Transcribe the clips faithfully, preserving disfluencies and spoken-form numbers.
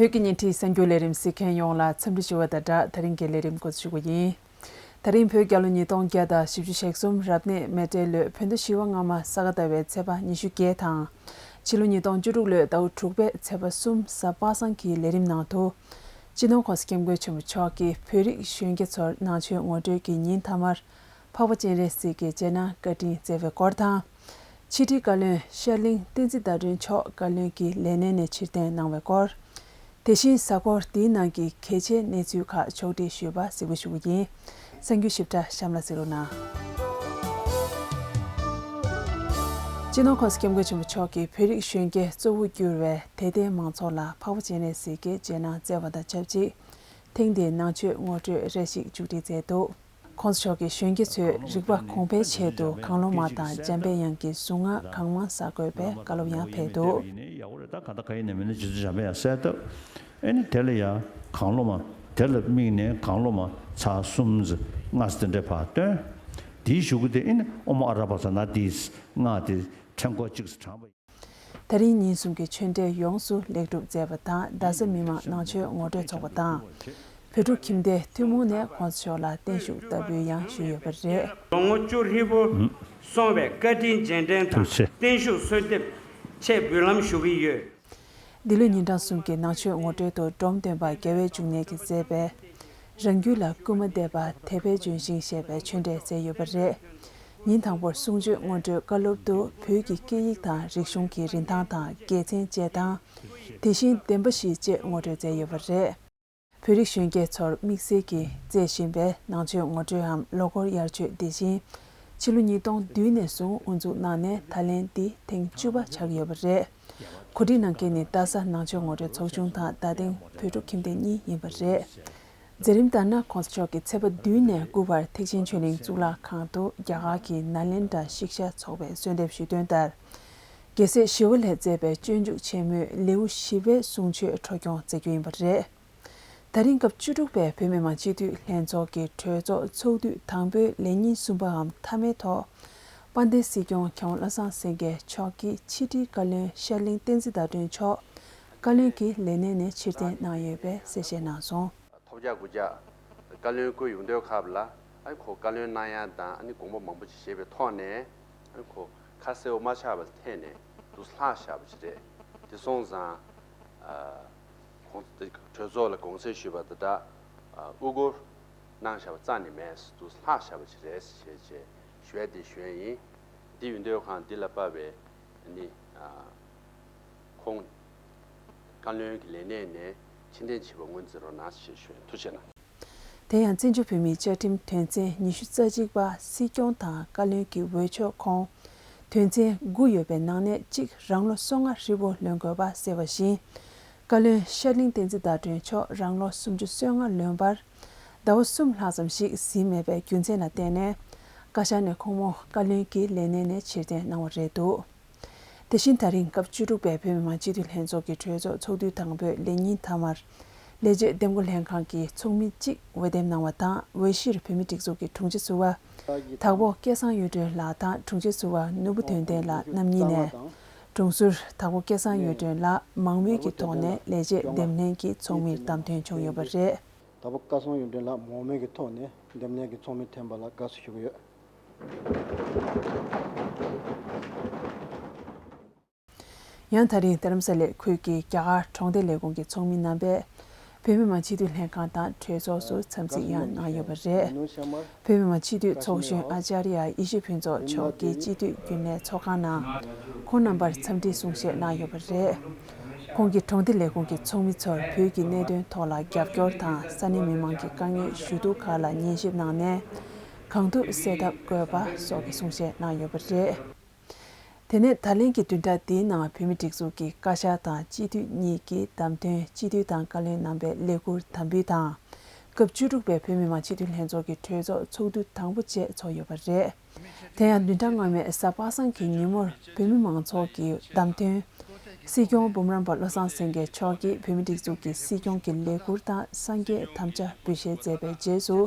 བོད་ཀྱི་ཉིན་ཁྲིད་གསར་འགྱུར་ལས་རིམ་གཟིགས་མཁན་ཡོངས་ལ་འཚམས་འདྲི་ཞུ་བ་དང་སྦྲགས། ད་རིང་གི་ལས་རིམ་འགོ་འཛུགས་ཞུ་གི་ཡིན། ད་རིང་བོད་རྒྱལ་ལོ་ཉིས་སྟོང་བརྒྱ་དང་བཞི་བཅུ་ཞེ་གསུམ་རབ་གནས་མེ་སྤྲེལ་ལོའི་བོད་ཟླ་བཞི་པ་སྔ་མ་ས་ག་ཟླ་བའི་ཚེས་པ་ཉི་ཤུ་བརྒྱད་དང་། ཕྱི་ལོ་ཉིས་སྟོང་བཅུ་དྲུག་ལོའི་ཟླ་བ་དྲུག་པའི་ཚེས་པ་གསུམ་གཟའ་པ་སངས་ཀྱི་ལས་རིམ་ནང་དུ། སྤྱི་ནོར་༸གོང་ས་༸སྐྱབས་མགོན་ཆེན་པོ་མཆོག་གིས་བོད་རིགས་གཞོན་སྐྱེས་ཚོར་ནང་ཆོས་ངོ་སྤྲོད་ཀྱི་ཉིན་མཐའ་མར། འཕགས་པ་སྤྱན་རས་གཟིགས་ཀྱི་རྗེས་གནང་བཀའ་དྲིན་སྩལ་བའི་སྐོར་དང་། ཕྱི་དྲིལ་བཀའ་བློན་ཤར་གླིང་བསྟན་འཛིན་ཟླ་སྒྲོན་མཆོག་བཀའ་བློན་གྱི་ལས་གནས་ནས་ཕྱིར་འཐེན་གནང་བའི་སྐོར། དེ་བཞིན་གཟའ་འཁོར་འདིའི་ནང་གི་གལ་ཆེའི་གནས་ཚུལ་ཁག་ཕྱོགས་བསྒྲིགས་ཞུས་པ་གཟིགས་འབུལ་ཞུ་གི་ཡིན། གསར་འགྱུར་ཞིབ་ཕྲ་གཤམ་ལ་གཟིགས་རོགས་གནང་། སྤྱི་ནོར་༸གོང་ས་༸སྐྱབས་མགོན་ཆེན་པོ་མཆོག་གིས་བོད་རིགས་གཞོན་སྐྱེས་གཙོ་བོ་གྱུར་བའི་དད་ལྡན་མང་ཚོགས་ལ་འཕགས་པ་སྤྱན་རས་གཟིགས་ཀྱི་རྗེས་གནང་སྩལ་བ་དང་ཆབས་ཅིག་ཐེངས་འདིའི་ནང་ཆོས་ངོ་སྤྲོད་རེ་ཞིག་མཇུག་སྒྲིལ་མཛད་འདུག ༸གོང་ས་མཆོག་གིས་གཞོན་སྐྱེས་ཚོའི་རིག་པ་གོང་འཕེལ་ཆེད་དུ་གང་བློ་མ་དང་འཇམ་པའི་དབྱངས་ཀྱི་གཟུངས་སྔགས་གང་མང་བསགས་དགོས་པའི་བཀའ་སློབ་ཡང་ཕེབས་འདུག་ཡག་པོ་རེད། ད་གང་ལྟར་ག་ཡིན་ནའི་མིན་ན་རྗེ་བཙུན་འཇམ་པའི་དབྱངས་གསལ་བཏབ། ཨེ་ནི་དེ་ལ་ཡང་གང་བློ་མ། དེ་ལ་དམིགས་ནས་གང་བློ་མ་ཚར་གསུམ་ཙམ་སྔགས་དེ་འདྲ་ཕར་བཏོན། དེའི་གཞུག་གུ་དེ་ཨེ་ནི་ཨོཾ་ཨ་ར་པ་ཙ་ན་དྷཱིཿ་སྔགས་དེ་ཕྲེང་སྐོར་གཅིག་ཙམ་བགྲངས་པ། ད་རིང་ཉིན་གསུམ་གྱི་ཆོས་འབྲེལ་ཡོངས་སུ་ལེགས་གྲུབ་མཛད་པ་དང་། རྡ་ས་མི་དམངས་ནང་ཆོས་ངོ་སྤྲོད་ཚོགས་པ་དང་། བོད་ཕྲུག་ཁྱིམ་སྡེ་ཐུན་མོང་ནས་༸གོང་ས་མཆོག་ལ་བརྟན་བཞུགས་བསྟར་འབུལ་ཡང་ཞུས་ཡོད་པ་རེད། ལོ་ངོ་བཅུ་ཧྲིལ་པོ་སོང་བའི་བཀའ་དྲིན་རྗེས་དྲན་དང་ཐུགས་རྗེ་ཆེ། བརྟན་བཞུགས་གསོལ་འདེབས་ཆེད་འབུལ་ལམ་ཞུ་གི་ཡོད། འདི་ལོའི་ཉིན་གྲངས་གསུམ་གྱི་ནང་ཆོས་ངོ་སྤྲོད་དུ་འབྲོམ་སྟོན་པ་རྒྱལ་བའི་འབྱུང་གནས་ཀྱིས་མཛད་པའི། རང་རྒྱུད་ལ་སྐུལ་མ་འདེབས་པ་དད་པས་ལྗོན་ཤིང་ཞེས་པའི་ཆོས་འབྲེལ་མཛད་ཡོད་པ་རེད། ཉིན་དང་པོར་གསུང་ཆོས་ངོ་སྤྲོད་བཀའ་སློབ་ཏུ་བོད་ཀྱི་སྐད་ཡིག་དང་རིག་གཞུང་གི་རིན་ཐང་དང་དགེ་མཚན་བཅས་དང་། དེ་བཞིན་བདེན་པ་བཞི་བཅས་ངོ་སྤྲོད་མཛད་ཡོད་པ་རེད། བོད་རིགས་གཞོན་སྐྱེས་ཚོར་དམིགས་བསལ་གྱིས་མཛད་བཞིན་པའི་ནང་ཆོས་ངོ་སྤྲོད་འམ་ལོ་འཁོར་ཡར་མཆོད་འདི་བཞིན། ཕྱི་ལོ་ཉིས་སྟོང་བདུན་ནས་བཟུང་དབུ་འཛུགས་གནང་ནས་ད་ལན་འདི་ཐེངས་བཅུ་པ་ཆགས་ཡོད་པ་རེད། གོ་སྒྲིག་གནང་མཁན་ནི་རྡ་ས་ནང་ཆོས་ངོ་སྤྲོད་ཚོགས་ཆུང་དང་རྡ་སྟེང་བོད་ཕྲུག་ཁྱིམ་སྡེ་གཉིས་ཡིན་པ་རེད། མཛད་རིམ་ལྟར་ན། ༸གོང་ས་མཆོག་གིས་ཚེས་པ་བདུན་ནས་དགུ་བར་ཐེག་ཆེན་ཆོས་གླིང་གཙུག་ལག་ཁང་དུ་རྒྱ་གར་གྱི་ནཱ་ལེནྡྲ་ཤིག་ཤ་ཚོགས་པས་གསོལ་འདེབས་ཞུས་དོན་ལྟར། རྒྱལ་སྲས་ཞི་བ་ལྷས་མཛད་པའི་སྤྱོད་འཇུག་ཆེན་མོའི་ལེའུ་བཞི་པའི་གསུང་ཆོས་འཕྲོ་སྐྱོང་མཛད་རྒྱུ་ཡིན་པ་རེད། ད་རིང་སྐབས་བཅུ་དྲུག་པའི་བོད་མི་མང་སྤྱི་འཐུས་ལྷན་ཚོགས་ཀྱི་གྲོས་ཚོགས་ཚོགས་དུས་དང་པོའི་ལས་ཉིན་གསུམ་པའམ་མཐའ་མའི་ཐོག་དཔལ་ལྡན་སྲིད་སྐྱོང་མཁས་དབང་བློ་བཟང་སེང་གེ་མཆོག་གིས་ཕྱི་དྲིལ་བཀའ་བློན་ཤར་གླིང་བསྟན་འཛིན་ཟླ་སྒྲོན་མཆོག་བཀའ་བློན་གྱི་ལས་གནས་ནས་ཕྱིར་འཐེན་གནང་ཡོད་པའི་གསལ་བཤད་གནང་སོང་། ཐོབ་རྒྱག་དགུ་རྒྱག་བཀའ་བློན་བསྐོས་ཡོང་དུས་སྐབས་ལ་ཨ་ནི་ཁོ་བཀའ་བློན་གནང་ཡ་དང་ཨ་ནི་དགོངས་པ་མང་པོ་ཅིག་བཞེས་པའི་ཐོག་ནས་ཨ་ནི་ཁོ་ཁ་གསལ་པོ་མ་ཆགས་པ་ཐད་ནས་དུ་ལྷག་བཞག་པ་ཅིག་རེད། དེ་སོང་ཙང་ཨ་གོང་གྲོས་ཚོགས་ལ་དགོངས་སེལ་ཞུས་པ་དེ་དག་ཨ་དབུ་སྐོར་གནང་བཞག་པ་རྩ་ནས་མེད། དུ་ལྷག་བཞག་པ་ཅིག་རེད་ཞེས་བྱས་ཞུ་ཡ་དེ་ཞུ་ཡ་ཡིན། འདི་ཡོང་དུས་སྒང་འདི་ལ་དཔག་པའི་ནི་ཨ་ཁོང་བཀའ་བློན་གྱི་ལས་གནས་ནས་ཕྱིར་འཐེན་བྱས་པ་ངོས་འཛིན་རོགས་གནང་ཞེས་ཞུ་ཡ། ཐུགས་རྗེ་གནང་། དེ་ཡང་བཙན་བྱོལ་བོད་མིའི་བཅའ་ཁྲིམས་དོན་ཚན་ཉི་ཤུ་རྩ་གཅིག་པ་སྲིད་སྐྱོང་དང་བཀའ་བློན་གྱི་འོས་ཆོས་ཁོངས་དོན་ཚན་དགུ་ཡོད་པའི་ནང་ནས་གཅིག་རང་ལོ་སོ་ལྔ་ཧྲིལ་པོ་ལོན་དགོས་པ་གསལ་བ་བཞིན། བཀའ་བློན་ཤར་གླིང་བསྟན་འཛིན་ཟླ་སྒྲོན་མཆོག་རང་ལོ་སུམ་ཅུ་སོ་ལྔ་ལོན་པར་ཟླ་བ་གསུམ་ལྷག་ཙམ་ཞིག་ཟིན་མེད་པའི་རྒྱུ་མཚན་ལ་བརྟེན་ནས་བཀའ་ཤག་ནས་ཁོང་མོ་བཀའ་བློན་གྱི་ལས་གནས་ནས་ཕྱིར་འཐེན་གནང་བ་རེད་འདུག་དེ་བཞིན་ད་རིང་སྐབས་བཅུ་དྲུག་པའི་བོད་མི་མང་སྤྱི་འཐུས་ལྷན་ཚོགས་ཀྱི་གྲོས་ཚོགས་ཚོགས་དུས་དང་པོའི་ལས་ཉིན་མཐའ་མར། ལས་བྱེད་འདེམས་བསྐོ་ལྷན་ཁང་གི་ཚོགས་མི་གཅིག་འོས་འདེམས་གནང་བ་དང་། འོས་གཞིར་བོད་མིའི་སྒྲིག་འཛུགས་ཀྱི་དྲུང་ཆེ་ཟུར་པ་དྭགས་པོ་སྐལ་བཟང་གཡུ་སྒྲོན་ལགས་དང་། དྲུང་ཆེ་ཟུར་པ་ནོར་བུ་དོན་ལྡན་ལགས་རྣམ་གཉིས་ནས། དྲུང་ཟུར་དྭགས་པོ་སྐལ་བཟང་གཡུ་སྒྲོན་ལགས་མང་མོས་ཀྱི་ཐོག་ནས་ལས་བྱེད་འདེམས་ལྷན་གྱི་ཚོགས་མིར་བདམས་ཐོན་བྱུང་ཡོད་པ་རེད། དྭགས་པོ་སྐལ་བཟང་གཡུ་སྒྲོན་ལགས་མང་མོས་ཀྱི་ཐོག་ནས་འདེམས་ལྷན་གྱི་ཚོགས་མིར་ཐོན་པ་ལ་དགའ་བསུ་ཞུ་གི་ཡོད། ཡང་ད་རིང་རྡ་རམ་ས་ལའི་ཁུལ་གྱི་རྒྱ་གར་གྲོང་སྡེ་ལས་ཁུངས་ཀྱི་ཚོགས་མི་རྣམ་པས་བོད་མི་མང་སྤྱི་འཐུས་ལྷན་ཁང་དང་གྲོས་ཚོགས་སུ་འཚམས་གཟིགས་ཡང་གནང་ཡོད་པ་རེད། བོད་མི་མང་སྤྱི་འཐུས་ཚོགས་གཞོན་ཨ་ཅཱརྱ་ཡེ་ཤེས་ཕུན་ཚོགས་མཆོག་གིས་སྤྱི་འཐུས་རྒྱུན་ལས་ཚོགས་ཁང་ནང་ཁོང་རྣམ་པར་འཚམས་འདྲིའི་གསུང་བཤད་གནང་ཡོད་པ་རེད། ཁོང་གིས་གྲོང་སྡེ་ལས་ཁུངས་ཀྱི་ཚོགས་མི་ཚོར་བོད་ཀྱི་གནད་དོན་ཐོག་ལ་རྒྱབ་སྐྱོར་དང་ས་གནས་མི་མང་གི་དཀའ་ངལ་ཞུ་གཏུག་ཁག་ལ་ཉན་ཞིབ་གནང་ནས། གང་ཐུབ་སེལ་ཐབས་དགོས་པ་སོགས་ཀྱི་གསུང་བཤད་གནང་ཡོད་པ་རེད། དེ་ནས་ད་ལན་གྱི་བདུན་ཕྲག་འདིའི་ནང་བོད་མིའི་སྒྲིག་འཛུགས་ཀྱི་བཀའ་ཤག་དང་སྤྱི་འཐུས་གཉིས་ཀྱི་བདམས་ཐོན་སྤྱི་འཐུས་དང་བཀའ་བློན་རྣམ་པའི་ལས་འཁུར་དམ་འབུལ་དང་། སྐབས་བཅུ་དྲུག་པའི་བོད་མི་མང་སྤྱི་འཐུས་ལྷན་ཚོགས་ཀྱི་གྲོས་ཚོགས་ཚོགས་དུས་དང་པོ་བཅས་ཚོགས་ཡོད་པ་རེད། དེ་ཡང་བདུན་ཕྲག་སྔོན་མའི་གཟའ་པ་སངས་ཀྱི་ཉིན་མོར་བོད་མི་མང་ཚོགས་ཀྱི་བདམས་ཐོན། སྲིད་སྐྱོང་འབུམ་རམས་པ་བློ་བཟང་སེང་གེ་མཆོག་གིས་བོད་མིའི་སྒྲིག་འཛུགས་ཀྱི་སྲིད་སྐྱོང་གི་ལས་འཁུར་དང་སངས་རྒྱས་དམ་བཅའ་འབུལ་བཞེས་མཛད་པའི་རྗེས་སུ།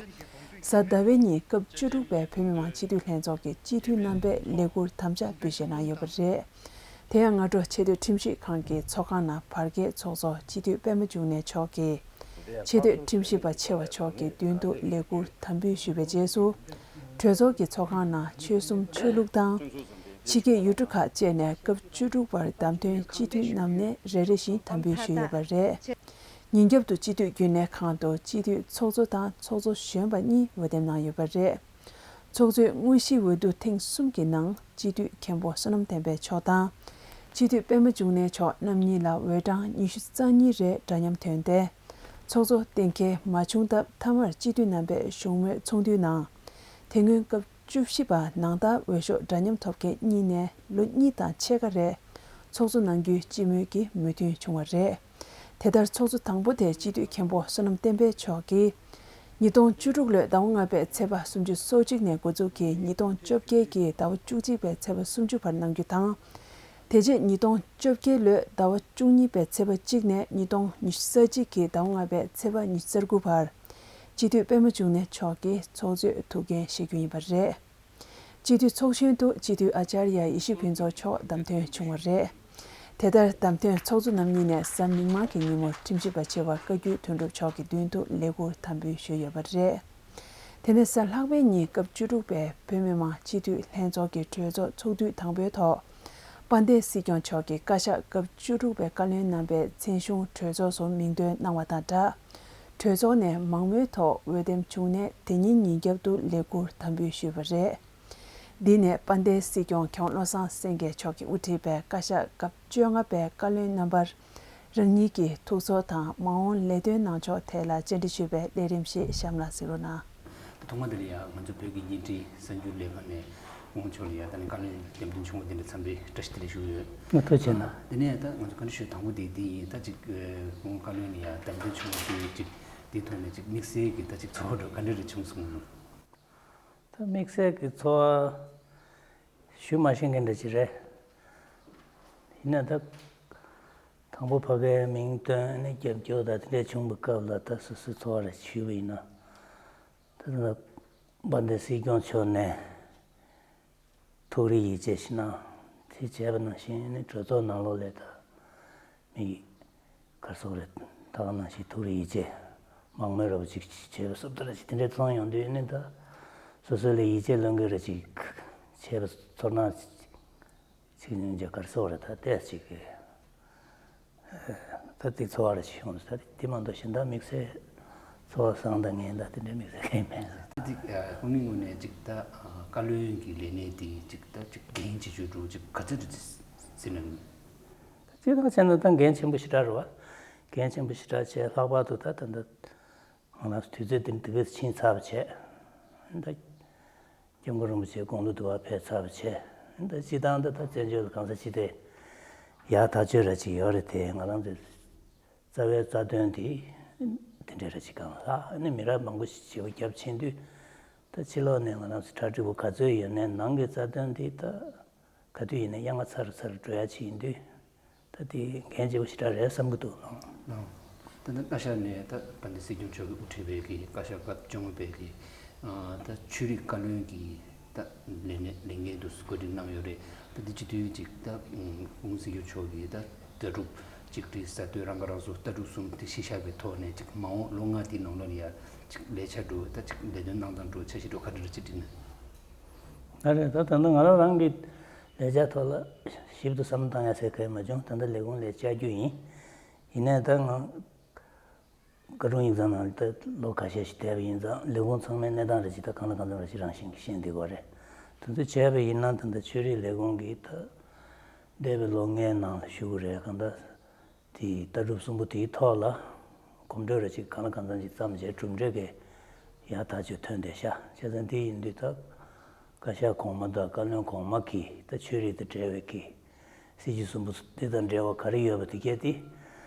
གཟའ་ཟླ་བའི་ཉིན་སྐབས་བཅུ་དྲུག་པའི་བོད་མི་མང་སྤྱི་འཐུས་ལྷན་ཚོགས་ཀྱི་སྤྱི་འཐུས་རྣམ་པས་ལས་འཁུར་དམ་བཅའ་འབུལ་བཞེས་གནང་ཡོད་པ་རེད། དེ་ཡང་སྔ་དྲོ་ཆེས་མཐོའི་ཁྲིམས་ཞིབ་ཁང་གི་ཚོགས་ཁང་ནང་བར་བརྒལ་ཚོགས་གཙོ་སྤྱི་འཐུས་པད་མ་འབྱུང་གནས་མཆོག་གིས་ཆེས་མཐོའི་ཁྲིམས་ཞིབ་པ་ཆེ་བ་མཆོག་གི་མདུན་དུ་ལས་ཁུར་དམ་འབུལ་ཞུས་པའི་རྗེས་སུ། གྲོས་ཚོགས་ཀྱི་ཚོགས་ཁང་ནང་ཆོལ་གསུམ་ཆོས་ལུགས་དང་། ཕྱི་རྒྱལ་ཡུལ་གྲུ་ཁག་བཅས་ནས་སྐབས་བཅུ་དྲུག་པར་བདམས་ཐོན་སྤྱི་འཐུས་རྣམས་ནས་རེ་རེ་བཞིན་དམ་འབུལ་ཞུས་ཡོད་པ་རེད། ཉིན་རྒྱབ་ཏུ་སྤྱི་འཐུས་རྒྱུན་ལས་ཁང་དུ་སྤྱི་འཐུས་ཚོགས་གཙོ་དང་ཚོགས་གཙོ་གཞོན་པ་གཉིས་འོས་འདེམས་གནང་ཡོད་པ་རེད། ཚོགས་གཙོའི་དངོས་གཞིའི་འོས་བསྡུ་ཐེངས་གསུམ་གྱི་ནང་སྤྱི་འཐུས་མཁན་པོ་བསོད་ནམས་བསྟན་འཕེལ་མཆོག་དང་། སྤྱི་འཐུས་པད་མ་འབྱུང་གནས་མཆོག་རྣམ་གཉིས་ལ་འོས་གྲངས་ཉི་ཤུ་རྩ་གཉིས་རེ་འདྲ་མཉམ་ཐོན་ཏེ། ཚོགས་གཙོ་གཏན་འཁེལ་མ་བྱུང་སྟབས་མཐའ་མར་སྤྱི་འཐུས་རྣམ་པས་བཞུགས་མོལ་ཚོགས་འདུའི་ནང་། དེ་སྔོན་སྐབས་བཅུ་བཞི་པ་ནང་ལྟར་འོས་ཤོག་འདྲ་མཉམ་ཐོབ་མཁན་གཉིས་ནས་ལོ་གཉིས་དང་ཕྱེད་ཀ་རེ་ཚོགས་གཙོ་གནང་རྒྱུའི་སྤྱི་མོས་ཀྱི་མོས་མཐུན་བྱུང་བ་རེད། དེ་ལྟར་ཚོགས་གཙོ་དང་པོ་དེ་སྤྱི་འཐུས་མཁན་པོ་བསོད་ནམས་བསྟན་འཕེལ་མཆོག་གིས། ཉིས་སྟོང་བཅུ་དྲུག་ལོའི་ཟླ་བ་ལྔ་པའི་ཚེས་པ་སུམ་ཅུ་སོ་གཅིག་ནས་འགོ་འཛུགས་ཀྱིས་ཉིས་སྟོང་བཅོ་བརྒྱད་ཀྱི་ཟླ་བ་བཅུ་གཅིག་པའི་ཚེས་པ་སུམ་ཅུ་བར་གནང་རྒྱུ་དང་། དེ་རྗེས་ཉིས་སྟོང་བཅོ་བརྒྱད་ལོའི་ཟླ་བ་བཅུ་གཉིས་པའི་ཚེས་པ་གཅིག་ནས་ཉིས་སྟོང་ཉི་ཤུ་རྩ་གཅིག་གི་ཟླ་བ་ལྔ་པའི་ཚེས་པ་ཉི་ཤུ་རྩ་དགུ་བར། སྤྱི་འཐུས་པད་མ་འབྱུང་གནས་མཆོག་གིས་ཚོགས་གཙོས་ཐུགས་འགན་བཞེས་རྒྱུ་ཡིན་པ་རེད། སྤྱི་འཐུས་ཚོགས་གཞོན་དུ་སྤྱི་འཐུས་ཨ་ཅར་ཡ་ཡེ་ཤེས་ཕུན་ཚོགས་མཆོག་བདམས་ཐོན་བྱུང་བ་རེད། དེ་ལྟར་བདམས་ཐོན་ཚོགས་གཙོ་རྣམ་གཉིས་ནས་གཟའ་མིག་དམར་གྱི་ཉིན་མོར་ཁྲིམས་ཞིབ་པ་ཆེ་བ་བཀའ་བརྒྱུད་དོན་གྲུབ་མཆོག་གི་མདུན་དུ་ལས་ཁུར་དམ་འབུལ་ཞུས་ཡོད་པ་རེད། དེ་ནས་གཟའ་ལྷག་པའི་ཉིན་སྐབས་བཅུ་དྲུག་པའི་བོད་མི་མང་སྤྱི་འཐུས་ལྷན་ཚོགས་ཀྱི་གྲོས་ཚོགས་ཚོགས་དུས་དང་པོའི་ཐོག་དཔལ་ལྡན་སྲིད་སྐྱོང་མཆོག་གིས་བཀའ་ཤག་སྐབས་བཅུ་དྲུག་པའི་བཀའ་བློན་རྣམ་པའི་མཚན་གཞུང་གྲོས་ཚོགས་སུ་མིང་འདོན་གནང་བ་དང་སྦྲགས། གྲོས་ཚོགས་ནས་མང་མོས་ཐོག་འོས་འདེམས་བྱུང་ནས་དེ་ཉིན་ཉིན་རྒྱབ་ཏུ་ལས་ཁུར་དམ་འབུལ་ཞུས་པ་རེད། འདི་ནས་དཔལ་ལྡན་སྲིད་སྐྱོང་མཁན་བློ་བཟང་སེང་གེ་མཆོག་གིས་དབུ་ཁྲིད་པའི་བཀའ་ཤག་སྐབས་བཅོ་ལྔ་པའི་བཀའ་བློན་རྣམ་པར་རང་ཉིད་ཀྱི་ཐུགས་ཚོར་དང་མ་འོངས་ལས་དོན་གནང་ཕྱོགས་ཐད་ལ་བཅར་འདྲི་ཞུས་པའི་ལས་རིམ་ཞིག་གཤམ་ལ་གཟིགས་རོགས་གནང་། ཐོག་མ་དེ་ལ་ཡང་ང་ཚོ་བོད་ཀྱི་བརྙན་འཕྲིན་གསར་འགྱུར་ལས་ཁང་ནས་ཁོང་མཆོག་ལ་ཡང་ད་ནི་བཀའ་བློན་འདེམས་ཐོན་བྱུང་བ་དེ་འདྲ་འཚམས་པའི་བཀྲ་ཤིས་བདེ་ལེགས་ཞུ་གི་ཡོད། ཐུགས་རྗེ་ཆེ་གནང་། དེ་ནས་ད་ང་ཚོ་བཀའ་འདྲི་ཞུ་དང་པོ་དེ་འདི་ཡིན། ད་ཅིག་ཁོང་བཀའ་བློན་ལ་ཡང་འདེམས་ཐོན་བྱུང་བ་དེ་ཅིག་དེའི་ཐོག་ནས་ཅིག་དམིགས་བསལ་གྱི་ད་ཅིག་ཚོར་བ་འདྲ་ག་འདྲ་རེ་བྱུང་སོང་ངམ། ད་དམིགས་བསལ་གྱི་ཚོར་བ་ཞུ་མ་ཤེས་མཁན་འདྲ་ཅིག་རེད། ཡིན་ན་ད་དང་པོ་ཕ་གིའི་མིང་བཏོན་ནས་རྒྱབ་སྐྱོར་དང་དེ་འདྲ་བྱུང་བའི་སྐབས་ལ་ད་སོ་སོའི་ཚོར་བ་རེ་ཞུས་པ་ཡིན་ན། ད་ད་དཔལ་ལྡན་སྲིད་སྐྱོང་མཆོག་ནས་ཐུགས་རེ་ཡིད་ཆེས་ཞུ་གནང་དེ་བྱས་པ་ནང་བཞིན་ནི་གྲོས་ཚོགས་ནང་ལོགས་ལ་ད་མི་གར་སོང་རེད། ད་ག་ནང་བཞིན་ཐུགས་རེ་ཡིད་ཆེས་མང་མོས་རབ་ཅིག་བྱས་པ་སོབ་ད་ར་ཅིག་དེ་འདྲའི་ཚོང་ཡོང་དུས་ནི་ད་སོ་སོ་ལ་ཡིད་ཆེས་ལོན་གི་ར་ཅིག་བྱས་པ་ཚོར་སྣང་ཅིག་ཅིག་ཉིན་རྒྱ་གར་སོགས་རེད། ད་ལྟས་ཅིག་གི་ད་དེ་ཚོ་བ་རེ་ཞིག་ཡོང་ད་དེ་མ་གཏོགས་གཞན་དག་དམིགས་བསལ་ཚོ་བ་བཟང་དང་ངན་ད་དེ་འདྲའི་དམིགས་བསལ་གང་ཡང་མེད། ད་དེ་ཁོ་མིའི་ངོས་ནས་ཅིག་ད་བཀའ་བློན་གྱི་ལས་གནས་དེ་ཅིག་ད་ཅིག་འགན་ཆེ་ཆུང་འགྲོ་ཅིག་ག་ཚོད་དུ་ཟིན་ན། ཅིག་ད་བྱས་ན་ད་འགན་ཆེན་པོ་ཞེ་དྲག་རེད་བ། འགན་ཆེན་པོ་ཞེ་དྲག་བྱས་ལྷག་པར་དུ་ད་ད་ད། ང་རང་ཚོ་དུས་ཚོད་འདི་འདི་གས་ཕྱིན་ཚར་བ་བྱས། ད་སྐྱབས་མགོན་རིན་པོ་ཆེ་དགུང་ལོ་དུ་བ་ཕེབས་ཚར་བ་བྱས། ད་སྤྱི་བཏང་ད་ད་བཙན་བྱོལ་ལ་གང་ས་ཅི་དེ་ཡག་ཐག་ཆོད་ར་ཅིག་ཡོད་རེད་དེ། ང་རང་ཚོའི་རྩ་བའི་རྩ་དོན་དེ་དེ་འདྲ་ར་ཅིག་གང་ལ་ནི་མི་རབས་མང་པོ་ཞིག་བྱེད་པ་རྒྱབ་ཕྱིན་དུས། ད་ཕྱི་ལོགས་ནས་ང་རང་ཚོ་གྲ་སྒྲིག་པོ་ག་ཚོད་ཡོད་ནའི་ནང་གི་རྩ་དོན་དེ་ད། ག་དུས་ཡིན་ན་གཡང་ང་ཚར་ཚར་འགྲོ་ཡ་ཅིག་ཡིན་དུས། ད་དེ་འགན་ལྗི་པོ་ཞེ་དྲག་རེད་བསམ་གྱི་འདུག་ལགས། ད་ལྟ་བཀའ་ཤག་ནས་ད་དཔལ་ལྡན་སྲིད་སྐྱོང་མཆོག་གིས་དབུ་ཁྲིད་པའི་གི་བཀའ་ཤག་སྐབས་བཅོ་ལྔ་པའི་གི་ད་ཆོས་རིག་བཀའ་བློན་གྱི་ད་ལས་གནས་ལས་འགན་དུ་བཀོད་སྒྲིག་གནང་ཡོད་རེད། ད་དེ་སྤྱི་འཐུས་ཅིག་ད་སྐུ་ངོ་སྲིད་སྐྱོང་མཆོག་གིས་ད་ལྟ་གྲུབ་གཅིག་སྒྲིལ་གསར་གཏོད་རང་ཁ་རང་གསོ་ལྟ་གྲུབ་གསུམ་དེ་གཞི་བཞག་པའི་ཐོག་ནས་ཅིག་མ་འོངས་ལོ་ལྔ་དེའི་ནང་ལོགས་ལ་ཡ་ཅིག་ལས་འཆར་འགྲོ་ད་ཅིག་ལས་དོན་གནང་སྟངས་འགྲོ་འཆར་གཞི་འགྲོ་ག་འདྲ་རེ་ཅིག་བསྒྲིགས་ན། ཨ་རེད། ད་ད་ལྟ་ང་རང་རང་གི་ལས་འཆར་ཐོག་ལ་ཞིབ་ཏུ་བསམ་བློ་བཏང་ཡ་ཟེར་གང་ཡང་མ་བྱུང་། ད་ལྟ་ལས་ཁུངས་ལ་བཅར་རྒྱུ་ཡིན། ཡིན་ནའི་ད་ང་བཀའ་དྲུང་ཡིག་ཚང་ནང་ད་ལོ་ཁ་ཤས་ཤིག་བསྡད་པ་ཡིན་ཙང་ལས་ཁུངས་ཚང་མའི་གནས་སྟངས་རེ་ཅིག་ད་གང་ལ་གང་འཚམ་རེ་ཅིག་རང་བཞིན་གྱིས་ཤེས་བསྡད་ཀྱི་ཡོད་རེད། དེ་ཚོ་བྱས་པ་ཡིན་ན་ད་ལྟ་ཆོས་རིག་ལས་ཁུངས་ཀྱིས་ད་འདས་པའི་ལོ་ལྔའི་ནང་ལ་ཞུ་གི་རེད། གང་ལྟར། དེའི་ལྟ་གྲུབ་གསུམ་པོ་དེའི་ཐོག་ལ་གོམ་བགྲོད་རེ་ཅིག་གང་ལ་གང་འཚམ་ཅིག་བརྩམས་བྱས་གྲུབ་འབྲས་ཀྱི་ཡག་ཐག་ཆོད་ཐོན་བསྡད་ཤག་བྱས་ཙང་དེ་ཡིན་དུས་ད་བཀའ་ཤག་གོང་མ་དང་བཀའ་བློན་གོང་མ་གིས་ད་ཆོས་རིག་དང་འབྲེལ་བའི་གི་སྲིད་ཇུས་གསུམ་པོ་འདི་དང་འབྲེལ་བ་ག་རེ་ཡོད་པ་དེ་གས་དེ་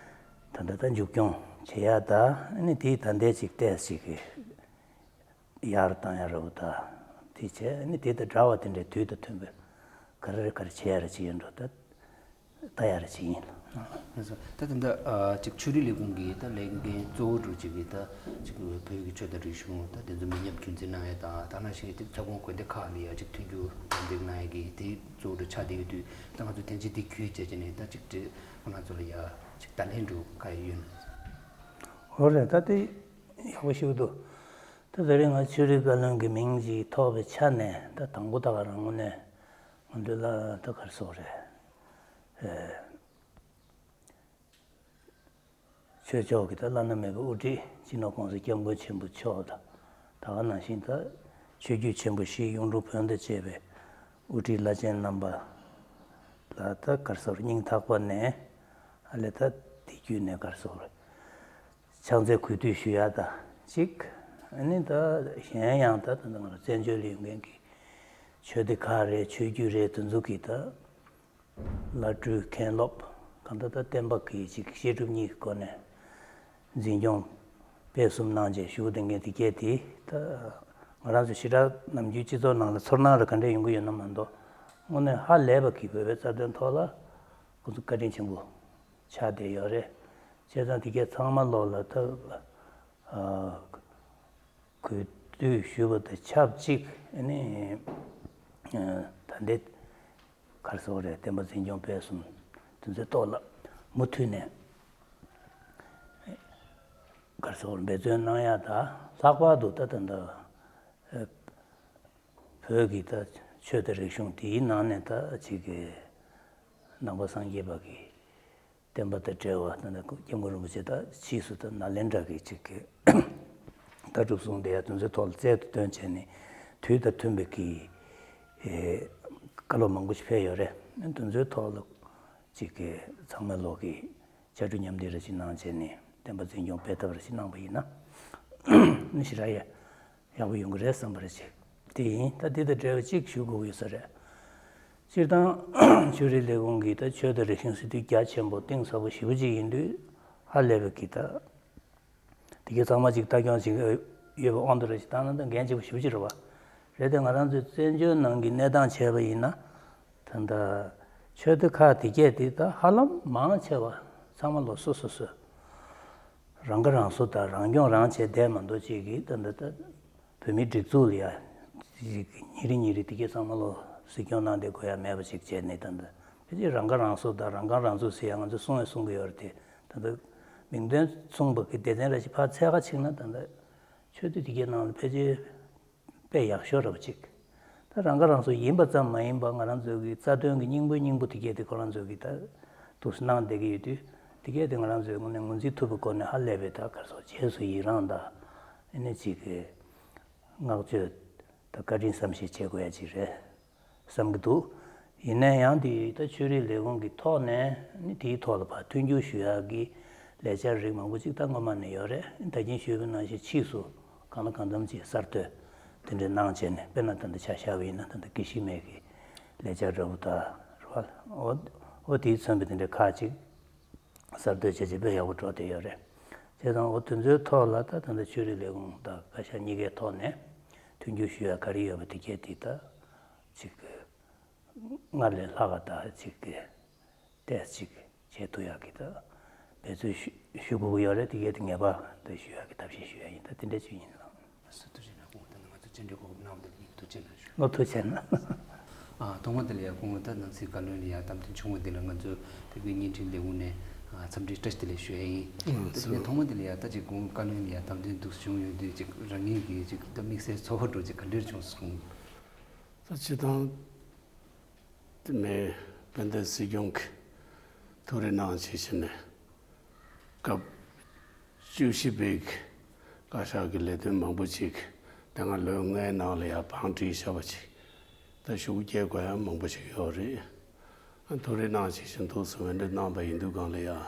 ད་ལྟ་ད་མཇུག་སྐྱོང་བྱེད་ཡག་ད་ཨ་ནི་དེའི་ད་ལྟའི་ཅིག་ཏོག་ཙམ་ཅིག་གི་ཡར་བཏང་ཡ་ར་བོ་ད། དེ་བྱས་ནི་དེ་དང་འདྲ་བ་དེ་འདྲའི་དུས་དང་མཐུན་པའི་ག་རེ་རེ་ག་རེ་བྱེད་ཡ་ར་ཅིག་ཡོད་འགྲོ་ད། ལྟ་ཡ་ར་ཅིག་ཡིན། ལགས་སོ། ད་ད་ལྟ་ཨ་ཅིག་ཆོས་རིག་ལས་ཁུངས་ཀྱི་ད་ལས་འགན་གཙོ་བོ་འདྲ་ཅིག་གིས་ད་ཅིག་བོད་ཀྱི་ཆོས་དང་རིག་གཞུང་ད་དེ་ཚོ་མི་ཉམས་རྒྱུན་འཛིན་གནང་ཡས་དང་། ད་ནང་བཞིན་ཅིག་ཁྱབ་ཁོངས་དགོན་སྡེ་ཁག་ལ་ཡ་ཅིག་མཐུན་འགྱུར་གཏན་འབེབས་གནང་ཡས་ཀྱི་དེ་གཙོ་བོ་འདྲ་ཆགས་བསྡད་ཡོད་དུས། ད་ང་ཚོ་ཐེངས་གཅིག་དེ་བརྒྱུད་བྱས་བྱས་ནས་ད་ཅིག་དེ་ཁོང་རྣམ་ཚོ་ལ་ཡ་ཅིག་བརྡ་ལན་འདྲ་ག་ཡོད་ན། འོ་རེད། ད་དེ་ཡག་པོ་ཞིག་འདུག་ད་དེ་རིང་ང་ཆོས་རིག་བཀའ་བློན་གྱི་མིང་ཅིག་ཐོགས་པའི་ཆ་ནས། ད་དང་པོ་ད་ག་རང་ངོས་ནས་ང་ཚོ་ལ་ད་ག་རེ་ཟེར་དགོས་རེད། ཨེ། ཆོས་ཕྱོགས་ཀྱི་ད་བླ་ན་མེད་པའི་དབུ་ཁྲིད་སྤྱི་ནོར་༸གོང་ས་༸སྐྱབས་མགོན་ཆེན་པོ་མཆོག་དང་། ད་ག་ནང་བཞིན་ད་ཆོས་བརྒྱུད་ཆེན་པོ་བཞི་གཡུང་དྲུང་བོན་དང་བཅས་པའི་དབུ་ཁྲིད་བླ་ཆེན་རྣམ་པ་ལ་ད་ག་རེ་ཟེར་དགོས་རེད། སྙིང་ཐག་པ་ནས་ཨ་ལས་ད་དེ་བརྒྱུད་ནས་ག་རེ་ཟེར་དགོས་རེད། ཕྱག་འཚལ་གུས་འདུད་ཞུ་ཡ་དང་གཅིག་ཨ་ནི་ད་གཞན་ཡང་ད་ད་ང་རང་བཙན་བྱོལ་ལ་ཡོད་མཁན་གྱི་ཆོས་སྡེ་ཁག་རེད། ཆོས་བརྒྱུད་རེད། དེ་ཚོ་གི་ད་བླ་སྤྲུལ་མཁན་སློབ་གང་ལྟར་ད་བསྟན་པ་གི་ཅིག་བཤད་སྒྲུབ་གཉིས་ཀྱི་སྒོ་ནས་འཛིན་སྐྱོང་སྤེལ་གསུམ་གནང་བྱས་བཞུགས་བསྡད་མཁན་དེ་གས་དེ། ད་ང་རང་ཚོ་ཞེ་དྲག་ནམ་རྒྱུན་སྤྱི་ཚོགས་ནང་ལ་ཚོར་སྣང་རེ་ག་འདྲ་ཡོང་གི་ཡོད་ན་མ་གཏོགས། དངོས་གནས་ཧ་ལས་པ་གི་བོད་པའི་རྩ་དོན་ཐོག་ལ་ཁོང་ཚོ་བཀའ་དྲིན་ཆེན་པོ་ཆགས་བསྡད་ཡོད་རེད། བྱས་ཙང་དེ་གས་ཚང་མ་ལོག་ལ་ད་ཨ་གུས་འདུད་ཞུ་བ་དང་ཆབས་ཅིག་ཨ་ནི་ཨ་ད་ལྟའི་ག་རེ་ཟེར་དགོས་རེད། བསྟན་པ་འཛིན་སྐྱོང་སྤེལ་གསུམ་དེ་ཚོའི་ཐོག་ལ་མུ་མཐུད་ནས་ག་རེ་ཟེར་དགོས་རེད། འབད་བརྩོན་གནང་ཡ་དང་། ལྷག་པར་དུ་ད་ད་ལྟ་ཨ་བོད་ཀྱི་ད་ཆོས་དང་རིག་གཞུང་དེའི་ནང་ནས་ད་ཅིག་གི་ནང་པ་སངས་རྒྱས་པ་གི་བསྟན་པ་དང་འབྲེལ་བ་ད་ལྟ་སྐྱབས་མགོན་རིན་པོ་ཆེ་ད་ཕྱིས་སུ་ད་ནཱ་ལེནྡྲ་གི་ཅིག་གི་ལྟ་གྲུབ་གསུངས་བསྡད་ཡ་དེ་ཚོའི་ཐོག་ལ་རྩལ་དུ་བཏོན་བྱས་ནས་དུས་དང་མཐུན་པའི་གི་ཨེ་བཀའ་སློབ་མང་པོ་ཞིག་ཕེབས་ཡོད་རེད། དེ་ཚོའི་ཐོག་ལ་ཅིག་གི་ཚང་མ་ལོག་གི་ཕྱར་གྲུ་མཉམ་འདེགས་རེ་ཞིག་གནང་བྱས་ནས་བསྟན་པ་འཛིན་སྐྱོང་སྤེལ་ཐབས་རེ་ཞིག་གནང་པ་ཡིན་ན་ནི་ཞེ་དྲག་ཡ་ཡག་པོ་ཡོང་གི་རེད་བསམ་པ་རེ་ཞིག་དེ་ཡིན། ད་འདི་དང་འབྲེལ་བ་གཅིག་ཞུ་དགོས་ཀྱི་ཡོད་ས་རེད། སྤྱིར་བཏང་ཆོས་རིག་ལས་ཁུངས་ཀྱི་ད་ཆོས་དང་རིག་གཞུང་ཟེར་དུས་རྒྱ་ཆེན་པོ་གཏིང་ཟབ་པོ་ཞེ་པོ་ཅིག་ཡིན་དུས། ཧ་ལས་པའི་གི་ད་དེ་གའི་ཚང་མ་ཅིག་ལྟ་སྐྱོང་ཅིག་ཡོད་པའི་དབང་དུ་རེ་ཞིག་བཏང་ན་ད་འགན་ལྗིད་པོ་ཞེ་པོ་ཅིག་རེད་བ། རེད་དེ་ང་རང་ཚོའི་བཙན་བྱོལ་ནང་གི་གནས་སྟངས་བྱས་པ་ཡིན་ན། ད་ལྟ་ཆོས་སྡེ་ཁག་དེ་གས་དེ་ད་ཧ་ལམ་མང་ཆེ་བ་ཚང་མ་ལོ་སོ་སོ་སོ་རང་ཁ་རང་གསོ་དང་རང་སྐྱོང་རང་བྱས་བསྡད་མ་གཏོགས། ཅིག་གིས་ད་ད་ད་བོད་མིའི་སྒྲིག་འཛུགས་ལ་ཡ་ཅིག་ཉིན་རེ་ཉིན་རེ་དེ་གས་ཚང་མ་ལོ་གཟིགས་སྐྱོང་གནང་བསྡད་དགོས་ཡ་མེད་པ་ཅིག་བྱས་ནས། ད་ད་ཕལ་ཆེར་རང་ཁ་རང་གསོ་དང་རང་ཁ་རང་གསོ་ཟེར་ཡ་ང་ཚོས་གསུང་ཡ་གསུང་གི་ཡོད་རེད་དེ། ད་ད་མིང་དོན་མཚུངས་པ་གི་སྡེ་ཚན་རེ་ཞིག་ཕར་འཚོལ་ག་ཕྱིན་ན་ད་ད་ཆོས་སྡེ་དེ་གས་ནང་ལ་ཕལ་ཆེར་དཔེ་ཡག་ཤོས་རེད་པ་ཅིག་ད་རང་ཁ་རང་གསོ་ཡིན་པ་ཙམ་མ་ཡིན་པ་ང་རང་ཚོ་གི་རྩ་དོན་གྱི་སྙིང་པོའི་སྙིང་པོ་དེ་གས་དེ་ཁོ་རང་ཚོ་གི་ད་འདུག་སེ་གནང་བསྡད་ཀྱི་ཡོད་དུས། དེ་གས་དེ་ང་རང་ཚོའི་ངོས་ནས་ངོས་འཛིན་ཐུབ་པའི་སྒོ་ནས་ཧ་ལས་པའི་ད་ག་རེ་ཟེར་དགོས། རྗེས་སུ་ཡི་རང་དང་ཨ་ནི་ཅིག་གི་བསྔགས་བརྗོད་དང་བཀའ་དྲིན་བསམ་ཤེས་བྱེད་དགོས་ཡ་ཅིག་རེད་བསམ་གྱི་འདུག་ཡིན་ན་ཡང་དེ་ད་ཆོས་རིག་ལས་ཁུངས་ཀྱི་ཐོག་ནས་ནི་དེའི་ཐོག་ལ་ཕར་མཐུན་འགྱུར་ཞུ་ཡག་གི་ལས་འཆར་རིགས་མང་པོ་ཅིག་ད་སྔོན་མ་ནས་ཡོད་རེད། ད་གིན་ཞུས་པ་ནང་བཞིན་ཕྱིས་སུ་གང་ལ་གང་འཚམ་ཅིག་གསར་གཏོད་དེ་འདྲ་གནང་བྱས་ནས། དཔེར་ན་ད་ལྟ་ཆ་བཞག་པ་ཡིན་ན་ད་ལྟ་དགེ་བཤེས་མའི་གི་ལས་འཆར་འདྲ་པོ་དང་རེད་བ། འོ་འོ་དེས་མཚོན་པའི་དེ་འདྲ་ཁག་ཅིག་གསར་གཏོད་བྱས་བྱས་དཔེ་ཡག་པོ་འགྲོ་བསྡད་ཡོད་རེད། བྱས་ཙང་འོ་དེ་ཚོའི་ཐོག་ལ་ད་ད་ལྟ་ཆོས་རིག་ལས་ཁུངས་དང་བཀའ་ཤག་གཉིས་ཀའི་ཐོག་ནས་མཐུན་འགྱུར་ཞུ་ཡ་ག་རེ་ཡོད་པ་དེ་གས་དེ་ད་ཅིག་སྔར་ལས་ལྷག་ག་ད་ཅིག་གི་ཏོག་ཙམ་ཅིག་བྱེད་ཐུབ་ཡག་གི་ད་འབད་རྩོལ་ཞུ་ཞུ་དགོས་ཀྱི་ཡོད་རེད། དེ་གས་དེ་ངེས་པར་དུ་ཞུ་ཡག་གི་ཐབས་ཤེས་ཞུ་ཡག་ཡིན། ད་དེ་འདྲ་ཅིག་ཡིན་ལགས། སུ་ཐུགས་རྗེ་གནང་། ཁོང་ད་ང་ཚོ་བཅར་འདྲི་གོ་སྐབས་གནང་བ་དེ་ལ་ཐུགས་རྗེ་གནང་ཞུ། ལོ་ཐུགས་རྗེ་གནང་། ཨ་ཐོག་མ་དེ་ལ་ཡ་ཁོང་ད་ནང་སྲིད་བཀའ་བློན་ལ་ཡ་བདམས་ཐོན་བྱུང་བ་དེ་ལ་ང་ཚོ་བོད་པའི་བརྙན་འཕྲིན་ལས་ཁུངས་ནས་ཨ་འཚམས་འདྲི་བཀྲ་ཤིས་བདེ་ལེགས་ཞུ་ཡ་ཡིན། ཨ་ད་དེ་ནས་ཐོག་མ་དེ་ལ་ཡ་ད་ཅིག་ཁོང་བཀའ་བློན་ལ་ཡ་བདམས་ཐོན་འདུག་བྱུང་ཡོང་དུས་ཅིག་རང་ཉིད་ཀྱི་ཅིག་ད་དམིགས་བསལ་ཚོར་བ་འདྲ་ཅིག་ག་འདྲ་བྱུང་སོང་། ད་སྤྱིར་བཏང་དེ་མི་དཔལ་ལྡན་སྲིད་སྐྱོང་གིས་ཐུགས་རེ་གནང་བྱས་བྱས་ནས་སྐབས་བཅུ་བཞི་པའི་བཀའ་ཤག་གི་ལས་དོན་མང་པོ་ཅིག་དེ་སྔ་ལོ་ལྔའི་ནང་ལ་ཡང་བང་བསྒྲིགས་བཞག་པ་ཅིག་ད་ཤུགས་རྒྱག་དགོས་ཡ་མང་པོ་ཞིག་ཡོད་རེད། ཨ་ཐུགས་རེ་གནང་བྱས་བྱས་འདུག་སེ་འོས་འདེམས་གནང་པ་ཡིན་དུས་སྒང་ལ་ཡང་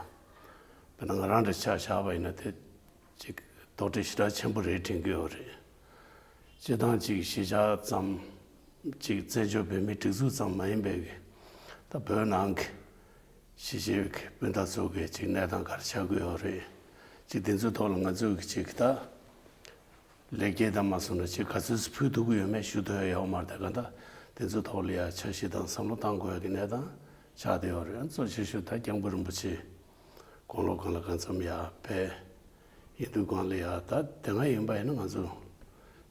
དཔེར་ན་ང་རང་འདྲ་ཆ་བཞག་པ་ཡིན་ན་དེ་ཅིག་དོགས་འདྲི་ཞེ་དྲག་ཆེན་པོ་རེད་དྲན་གྱི་ཡོད་རེད། སྤྱིར་བཏང་ཅིག་གཞིས་ཆགས་ཙམ་ཅིག་བཙན་བྱོལ་བོད་མིའི་སྒྲིག་འཛུགས་ཙམ་མ་ཡིན་པའི་གི་ད་བོད་ནང་གི་གཞིས་བྱེས་ཀྱི་སྤུན་ཟླ་ཚོ་གི་ཅིག་གནས་སྟངས་ག་རེ་ཆགས་ཀྱི་ཡོད་རེད། ཅིག་དེ་ཚོའི་ཐོག་ལ་ང་ཚོས་གི་ཅིག་ད་ལེགས་སྐྱེས་དང་མ་སོང་ན་ཅིག་ག་ཚོད་ཕུལ་ཐུབ་ཀྱི་ཡོད་མེད་ཞུ་ཐུབ་ཡ་ཡོད་མ་རེད། ད་ག་ད་དེ་ཚོའི་ཐོག་ལ་ཡ་འཆར་གཞི་དང་བསམ་བློ་བཏང་དགོས་ཡ་གི་གནས་སྟངས་ ཆགས་བསྡད་ཡོད་རེད། གཙོ་ཆེ་ཤོས་ད་སྐྱབས་མགོན་རིན་པོ་ཆེ་དགུང་ལོ་གང་ལ་གང་འཚམ་ཡར་ཕེབས་ཡིན་དུས་སྒང་ལ་ཡ། ད་དེ་སྔ་ཡིན་པ་ཡིན་ན་ང་ཚོ་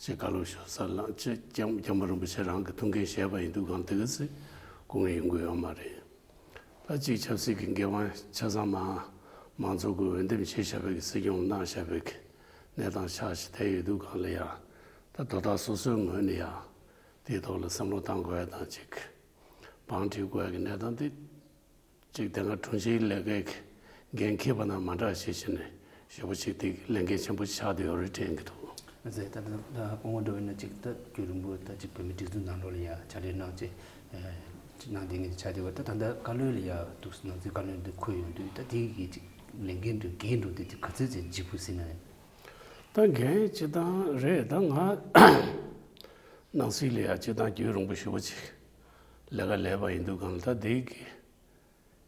ཅིག་བཀའ་སློབ་ཞུ་ས་ལ་ཅིག་སྐྱབས་སྐྱབས་མགོན་རིན་པོ་ཆེ་རང་གི་ཐུགས་འགན་བཞེས་པ་ཡིན་དུས་སྒང་དེ་ག་ཚོད་སྐུ་ངལ་ཡོང་གི་ཡོད་མ་རེད། ད་ཅིག་ཆབ་སྲིད་ཀྱི་འགན་དབང་ཆ་ཚང་མ་མང་ཚོགས་ཀྱིས་འོས་འདེམས་བྱས་བཞག་པའི་གི་སྲིད་སྐྱོང་གནང་བཞག་པའི་གི་གནས་སྟངས་ཆགས་བཞག་བསྡད་ཡོད་དུས་སྒང་ལ་ཡ། ད་དོ་བདག་སོ་སོའི་ངོས་ནས་ཡ་དེའི་ཐོག་ལ་བསམ་བློ་བཏང་དགོས་ཡ་དང་ཅིག་བང་སྒྲིག་དགོས་ཡ་གི་གནས་སྟངས་དེ། གཅིག་དེ་སྔ་དྲུང་ཆེའི་ལས་ཀའི་འགན་འཁྱེར་བ་དང་མ་འདྲ་ཞེས་བྱས་ནས་ཞེ་པོ་ཅིག་དེ་ལས་འགན་ཆེན་པོ་ཆགས་བསྡད་ཡོད་རེད་དྲན་གྱི་འདུག་ཨ་ཙི། ད་ད་ད་སྐུ་ངོ་འདྲ་བོ་ཡིན་ན་ཅིག་ད་རྒྱུན་རིང་པོ་ད་ཅིག་བོད་མིའི་སྒྲིག་འཛུགས་ནང་ལོགས་ལ་ཡ་ཕྱག་ལས་གནང་བྱས་ཅིག་གནང་བསྡད་མཁན་ཅིག་ཆགས་བསྡད་པ། ད་ད་ལྟ་བཀའ་བློན་ལ་ཡ་འདུག་ནང་སྲིད་བཀའ་བློན་དུ་འཁོད་ཡོང་དུས་ད་དེ་གི་ཅིག་ལས་འགན་དུ་འགན་འགྲོ་དེ་ཅིག་ག་ཚོད་ཙམ་ལྗིད་པོ་ཟིན་ན་ཡང་། ད་འགན་སྤྱི་བཏང་རེད། ད་ང་ནང་སྲིད་ལ་ཡ་སྤྱི་བཏང་རྒྱུན་རིང་པོ་ཞེ་པོ་ཅིག་ལས་ཀ་ལས་པ་ཡིན་དུས་སྒང་ལ་ད་དེ་གི་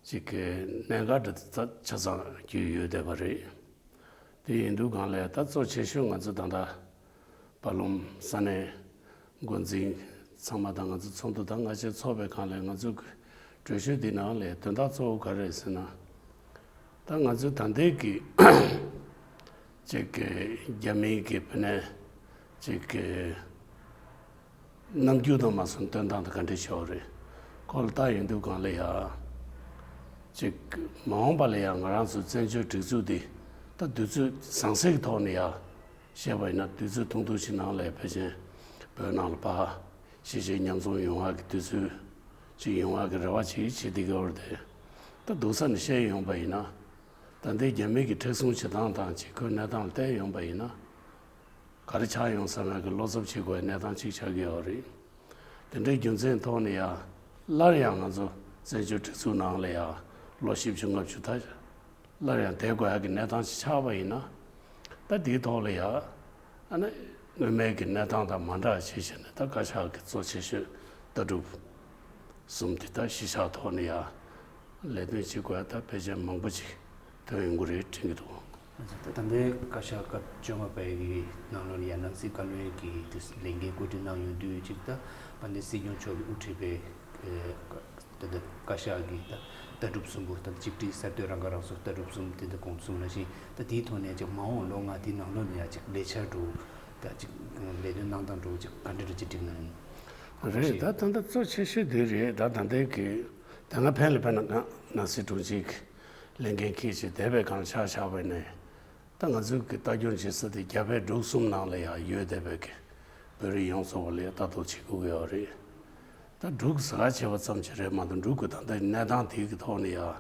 ཅིག་གི་གནད་འགག་འདྲ་ད་ཆ་ཚང་རྒྱུས་ཡོད་བསྡད་པ་རེད། དེ་ཡིན་དུས་སྒང་ལ་ད་གཙོ་ཆེ་ཤོས་ང་ཚོ་ད་ལྟ་བར་ལམ་ས་གནས་འགོ་འཛིན་ཚང་མ་དང་ང་ཚོ་ཚོགས་འདུ་ད་སྔ་ཕྱི་ཚོགས་པའི་སྒང་ལ་ང་ཚོ་གི་གྲོས་ཆོད་འདི་ནང་ལ་དོན་དག་གཙོ་བོ་ག་རེ་རེད་ཟེར་ན། ད་ང་ཚོ་ད་ལྟའི་གི་ཅིག་གི་རྒྱ་མིའི་གི་བུ་ནས་ཅིག་གི་རྣམ་འགྱུར་དང་མ་སོང་སྟོན་སྟངས་དེ་ག་འདྲ་ཞིག་རེད། ཁོ་ལ་ལྟ་ཡོང་དུས་སྒང་ལ་ཡ། ཅིག་མ་འོངས་པ་ལ་ཡ་ང་རང་ཚོ་བཙན་བྱོལ་སྒྲིག་འཛུགས་འདི་ད་དུས་ཚོད་ཟང་ཟིང་གི་ཐོག་ནས་ཡ་བཤད་པ་ཡིན་ན་དུས་ཚོད་ཐུང་ཐུང་ཞིག་ནང་ལ་ཡ་ཕལ་ཆེར་བོད་ནང་ལ་ཕར་གཞིས་བྱེས་མཉམ་འཛོམས་ཡོང་བ་གི་དུས་ཚོད་ཅིག་ཡོང་བ་གི་རེ་བ་ཅིག་བྱེད་བསྡད་ཀྱི་ཡོད་རེད་དེ། ད་སྡུག་ས་ནས་བཤད་ཡོང་པ་ཡིན་ན། ད་ལྟའི་རྒྱ་མི་གི་མཁྲེགས་བཟུང་བྱེད་སྟངས་དང་ཅིག་ཁོའི་གནས་སྟངས་ལ་བལྟས་ཡོང་པ་ཡིན་ན། ག་རེ་ཆགས་ཡོང་ས་མེད་ཀྱི་བློ་འཚབ་བྱེད་དགོས་པའི་གནས་སྟངས་ཅིག་ཆགས་ཀྱི་ཡོད་རེད། དེ་འདྲའི་རྒྱུ་མཚན་ཐོག་ནས་ཡང་སླར་ཡང་ང་ཚོ་བཙན་བྱོལ་སྒྲིག་འཛུགས་ནང་ལ་ཡང་ལོ་བཞི་བཅུ་ལྔ་བཅུ་ད་སླར་ཡང་བསྡད་དགོས་ཡག་གི་གནས་སྟངས་ཅིག་ཆགས་པ་ཡིན་ན། ད་དེའི་ཐོག་ལ་ཡང་ཨ་ནི་སྔོན་མའི་གི་གནས་སྟངས་དང་མ་འདྲ་བ་ཞིག་བྱས་ནས་ད་བཀའ་ཤག་གི་གཙོ་ཆེ་ཤོས་ལྟ་གྲུབ་གསུམ་དེ་ད་གཞིས་ཆགས་ཐོག་ནས་ཡང་ལས་དོན་བྱེད་དགོས་ཡ་ད་ཕལ་ཆེར་མང་པོ་ཅིག་ཐོན་ཡོང་གི་རེད་དྲན་གྱི་འདུག་ད་ད་ལྟའི་བཀའ་ཤག་སྐབས་བཅོ་ལྔ་པའི་གི་ནང་ལོགས་ལ་ཡང་ནང་སྲིད་བཀའ་བློན་གྱི་དེ་ལས་འགན་གོ་སྒྲིག་གནང་ཡོང་དུས་ཅིག་ད་དཔལ་ལྡན་སྲིད་སྐྱོང་མཆོག་གིས་དབུ་ཁྲིད་པའི་ད་ལྟ་བཀའ་ཤག་གི་ད་ལྟ་གྲུབ་གསུམ་པོ་ད་གཅིག་སྒྲིལ་གསར་གཏོད་རང་ཁ་རང་གསོ་ལྟ་གྲུབ་གསུམ་དེ་འདི་གོང་གསུམ་ནང་བཞིན་ད་དེའི་ཐོག་ནས་ཅིག་མ་འོངས་ལོ་ལྔ་དེའི་ནང་ལོགས་ལ་ཡང་ཅིག་ལས་འཆར་འགྲོ་ད་ཅིག་ལས་དོན་གནང་སྟངས་འགྲོ་ཅིག་ག་འདྲ་འདྲ་ཅིག་སྒྲིག་གནང་ཡིན། རེད། ད་ད་ལྟ་གཙོ་ཆེ་ཤོས་དེ་རེད། ད་ད་ལྟའི་གི་ད་ང་ཕན་ལ་ཕན་ན་ང་ནང་སྲིད་དྲུང་ཆེ་གི་ལས་འགན་འཁྱེར་བྱས་བསྡད་པའི་སྒང་ཆ་བཞག་པ་ཡིན་ན། ད་ང་ཚོའི་གི་ལྟ་སྐྱོང་བྱེད་ས་དེ་རྒྱ་བལ་འབྲུག་གསུམ་ནང་ལ་ཡང་ཡོད་བསྡད་པའི་གི་བོད་རིགས་ཡོངས་རྫོགས་ལ་ཡང་ལྟ་རྟོག་བྱེད་དགོས་ཀྱི་ཡོད་རེད། ད་འབྲུག་ཟ་ཁ་བྱེད་པ་ཙམ་ཞིག་རེད་མ་གཏོགས་འབྲུག་གི་ད་ལྟའི་གནས་སྟངས་དེ་གི་ཐོག་ནས་ཡང་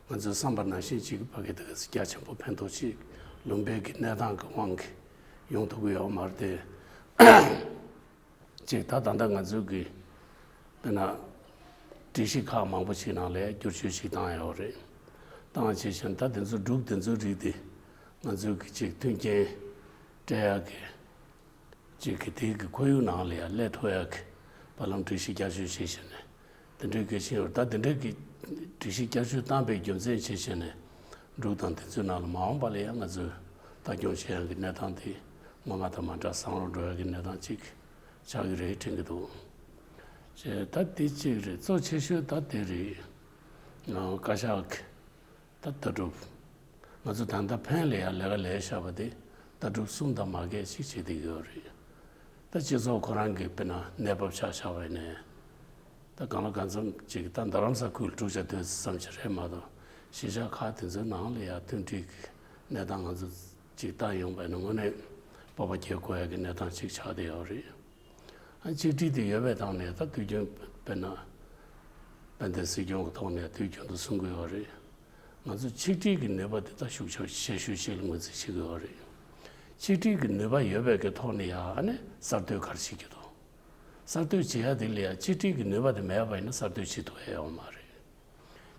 ང་ཚོས་བསམ་པ་ནང་བཞིན་ཅིག་ཕ་གི་དེ་ག་ཚོད་རྒྱ་ཆེན་པོ་ཕན་ཐོགས་ཅིག་ལུང་པའི་གི་གནས་སྟངས་གི་དབང་གིས་ཡོང་ཐུབ་ཀྱི་ཡོད་མ་རེད་དེ། ཅིག་ད་ད་ལྟ་ང་ཚོའི་གི་དཔེར་ན་སྒྲིག་གཞི་ཁག་མང་པོ་ཞིག་ནང་ལ་བསྒྱུར་བཅོས་ཤིག་བཏང་ཡོད་རེད། བཏང་བྱས་ཤིང་ད་དེ་ཚོ་འབྲུག་དེ་ཚོའི་རིགས་དེ་ང་ཚོའི་གི་ཅིག་མཐུན་རྐྱེན་སྤྲད་ཡག་གི་ཅིག་གི་དེའི་གི་ཁོར་ཡུག་ནང་ལ་ཡང་སླེབས་ཐུབ་ཡག་གི་བར་ལམ་སྒྲིག་གཞི་བསྐྱར་བཅོས་བྱས་ཤིང་ནས་དེ་འདྲའི་གི་ཤེས་ཡོད། ད་དེ་འདྲའི་གི་སྒྲིག་གཞི་བསྐྱར་བཅོས་བཏང་པའི་རྒྱུ་མཚན་བྱས་ཤིང་ནས་འབྲུག་དང་དེ་ཚོའི་ནང་ལ་མ་འོངས་པ་ལ་ཡང་ང་ཚོས་ལྟ་སྐྱོང་བྱེད་ཡག་གི་གནས་སྟངས་དེ་སྔོན་མ་དང་མ་འདྲ་བཟང་རུ་འགྲོ་ཡག་གི་གནས་སྟངས་ཅིག་ཆགས་ཀྱི་རེད་དྲན་གྱི་འདུག་ཅེས། ད་དེ་གཅིག་རེད། གཙོ་ཆེ་ཤོས་ད་དེ་རེད། ཨ། བཀའ་ཤག་གི་ད་ལྟ་གྲུབ། ང་ཚོ་ད་ལྟ་ཕན་ལ་ཡང་ལས་ཀ་ལས་བཞག་པ་དེ་ལྟ་གྲུབ་གསུམ་དང་མ་འགལ་ཞིག་བྱེད་བསྡད་ཀྱི་ཡོད་རེད། ད་སྤྱི་ཚོགས་ཁོ་རང་གི་དཔེར་ན་གནས་བབ་ཆ་བཞག་པ་ཡིན་ནའི། ད་གང་ལ་གང་འཚམ་ཅིག་ད་རྡ་རམ་ས་ཁུལ་འཁྲུག་ཆ་དོད་ཙམ་ཞིག་རེད་མ་གཏོགས་གཞིས་ཆགས་ཁག་དེ་ཚོའི་ནང་ལ་ཡང་མཐུན་སྒྲིལ་གྱི་གནས་སྟངས་ང་ཚོ་ཅིག་བལྟ་ཡོང་བ་ཡིན་ན་དངོས་གནས་སྤོབས་པ་སྐྱེ་དགོས་ཡག་གི་གནས་སྟངས་ཅིག་ཆགས་བསྡད་ཡོད་རེད། ཨ། ཆིག་སྒྲིལ་དེ་ཡོད་པའི་ཐོག་ནས་ད་དུས་རྒྱུན་དཔེར་ན་དཔལ་ལྡན་སྲིད་སྐྱོང་གི་ཐོག་ནས་དུས་རྒྱུན་དུ་གསུང་གི་ཡོད་རེད། ང་ཚོ་ཆིག་སྒྲིལ་གྱི་ནུས་པ་དེ་ད་ཤུགས་ཆེ་ཤོས་ཤིག་ལ་ངོས་འཛིན་བྱེད་ཀྱི་ཡོད་རེད། ཆིག་སྒྲིལ་གྱི་ནུས་པ་ཡོད་པའི་གི་ཐོག་ནས་ཡང་ཨ་ནི་གསར་གཏོད་ག་རེ་བྱེད་ཀྱི་འདུག་གསར་གཏོད་བྱེད་ཡ་དེ་ལ་ཡང་ཆིག་སྒྲིལ་གྱི་ནུས་པ་དེ་མེད་པ་ཡིན་ན་གསར་གཏོད་བྱེད་ཐུབ་ཡ་ཡོད་མ་རེད།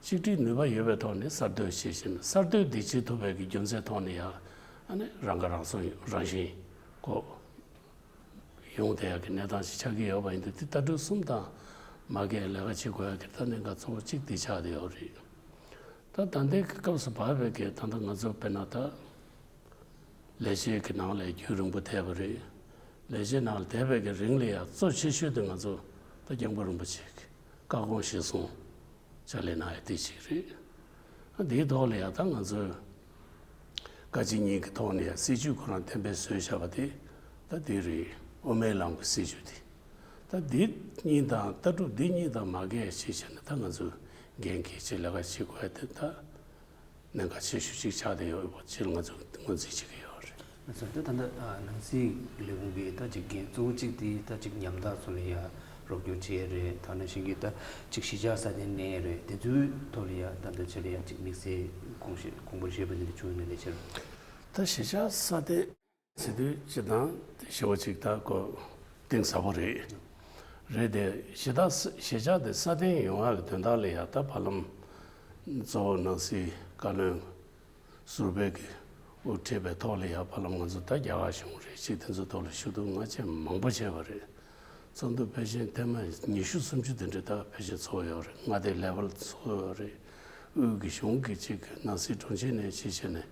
ཆིག་སྒྲིལ་ནུས་པ་ཡོད་པའི་ཐོག་ནས་གསར་གཏོད་བྱེད་བཞིན། གསར་གཏོད་འདི་བྱེད་ཐུབ་པའི་གི་རྒྱུ་མཚན་ཐོག་ནས་ཡང་ཨ་ནི་རང་ཁ་རང་གསོ་རང་བཞིན་གོ་ཡོང་བསྡད་ཡག་གི་གནས་སྟངས་ཤིག་ཆགས་ཀྱི་ཡོད་པ་ཡིན་དུས། དེ་ལྟ་གྲུབ་གསུམ་དང་མ་འགལ་ལས་ཀ་བྱེད་དགོས་ཡག་གི་ད་གནད་འགག་གཙོ་བོ་གཅིག་དེ་ཆགས་བསྡད་ཡོད་རེད། ད་ད་ལྟའི་གི་སྐབས་སུ་བབས་པའི་གི་ད་ལྟ་ང་ཚོ་དཔེར་ན་ད་ལས་བྱེད་ཀྱི་ནང་ལ་རྒྱུན་རིང་པོ་བསྡད་པ་རེད། ལས་བྱེད་ནང་ལ་བསྡད་པའི་གི་རིང་ལ་ཡང་གཙོ་ཆེ་ཤོས་དེ་ང་ཚོ་ད་སྐྱབས་མགོན་རིན་པོ་ཆེ་གི་བཀའ་དགོངས་གཞིར་བཟུང་ ཕྱག་ལས་གནང་ཡ་དེ་ཅིག་རེད། ཨ་དེའི་ཐོག་ལ་ཡ་ད་ང་ཚོས་བཀའ་སྤྱི་གཉིས་ཀྱི་ཐོག་ནས་ཡ་སྲིད་བྱུས་ཁོ་རང་གཏན་འབེབས་བཟོས་བཞག་པ་དེ་ད་དེ་རེད། དབུ་མའི་ལམ་གྱི་སྲིད་བྱུས་དེ། ད་འདི་གཉིས་དང་ལྟ་གྲུབ་འདི་གཉིས་དང་མ་འགལ་ཞིག་བྱས་ནས་ད་ང་ཚོས་འགན་འཁྱེར་བྱས་ལས་ཀ་བྱེད་དགོས་ཡ་དེ་ད་གནད་འགག་ཆེ་ཤོས་ཅིག་ཆགས་བསྡད་ཡོད་པ་ཅིག་ང་ཚོས་ངོས་འཛིན་བྱེད་ཀྱི་ཡོད་རེད། ང་ཚོ་ད་ད་ལྟ་ནང་སྲིད་ལས་ཁུངས་ཀྱི་ད་ཅིག་འགན་གཙོ་བོ་གཅིག་དེ་ད་ཅིག་ཉམ་ཐག་ཚོ་ལ་ཡ་རོགས་སྐྱོར་བྱེད་ཡ་རེད། ད་ནང་བཞིན་གྱི་ད་ཅིག་གཞིས་ཆགས་སྲ་བརྟན་གནང་ཡ་རེད། དེ་ཚོའི་ཐོག་ལ་ཡ་ད་ལྟ་ཆེད་ལ་ཡ་ཅིག་དམིགས་བསལ་དགོངས་བཞེས་དགོངས་པ་བཞེས་པ་དེ་འདྲ་བྱུང་ཡོད་ན་ལས་ཆེ་རུ། ད་གཞིས་ཆགས་སྲ་བརྟན་བྱེད་དུས་སྤྱི་བཏང་དེ་ཞེ་པོ་ཅིག་ད་ཁོ་གཏིང་ཟབ་པོ་རེད། རེད་དེ་གཞིས་ཆགས་གཞིས་ཆགས་དེ་སྲ་བརྟན་ཡོང་ཡག་གི་དོན་དག་ལ་ཡ་ད་བར་ལམ་གཙོ་བོ་ནང་སྲིད་བཀའ་བློན་ཟུར་པའི་གི་དབུ་ཁྲིད་པའི་ཐོག་ལ་ཡ་བར་ལམ་ང་ཚོ་ད་རྒྱ་གར་གཞུང་རེད་ཅིག་དེ་ཚོའི་ཐོག་ལ་ཞུ་གཏུག་སྔ་རྗེས་མང་པོ་བྱས་པ་རེད། ཚོགས་འདུ་ཕལ་ཆེར་ཐེངས་མ་ཉི་ཤུ་སུམ་ཅུ་དེ་འདྲ་ད་ཕལ་ཆེར་ཚོགས་ཡོད་རེད། མངའ་སྡེའི་ལེ་ཝལ་ཚོགས་ཡོད་རེད། དབུས་ཀྱི་གཞུང་གི་ཅིག་ནང་སྲིད་དྲུང་ཆེ་ནས་ཅིག་བྱས་ནས་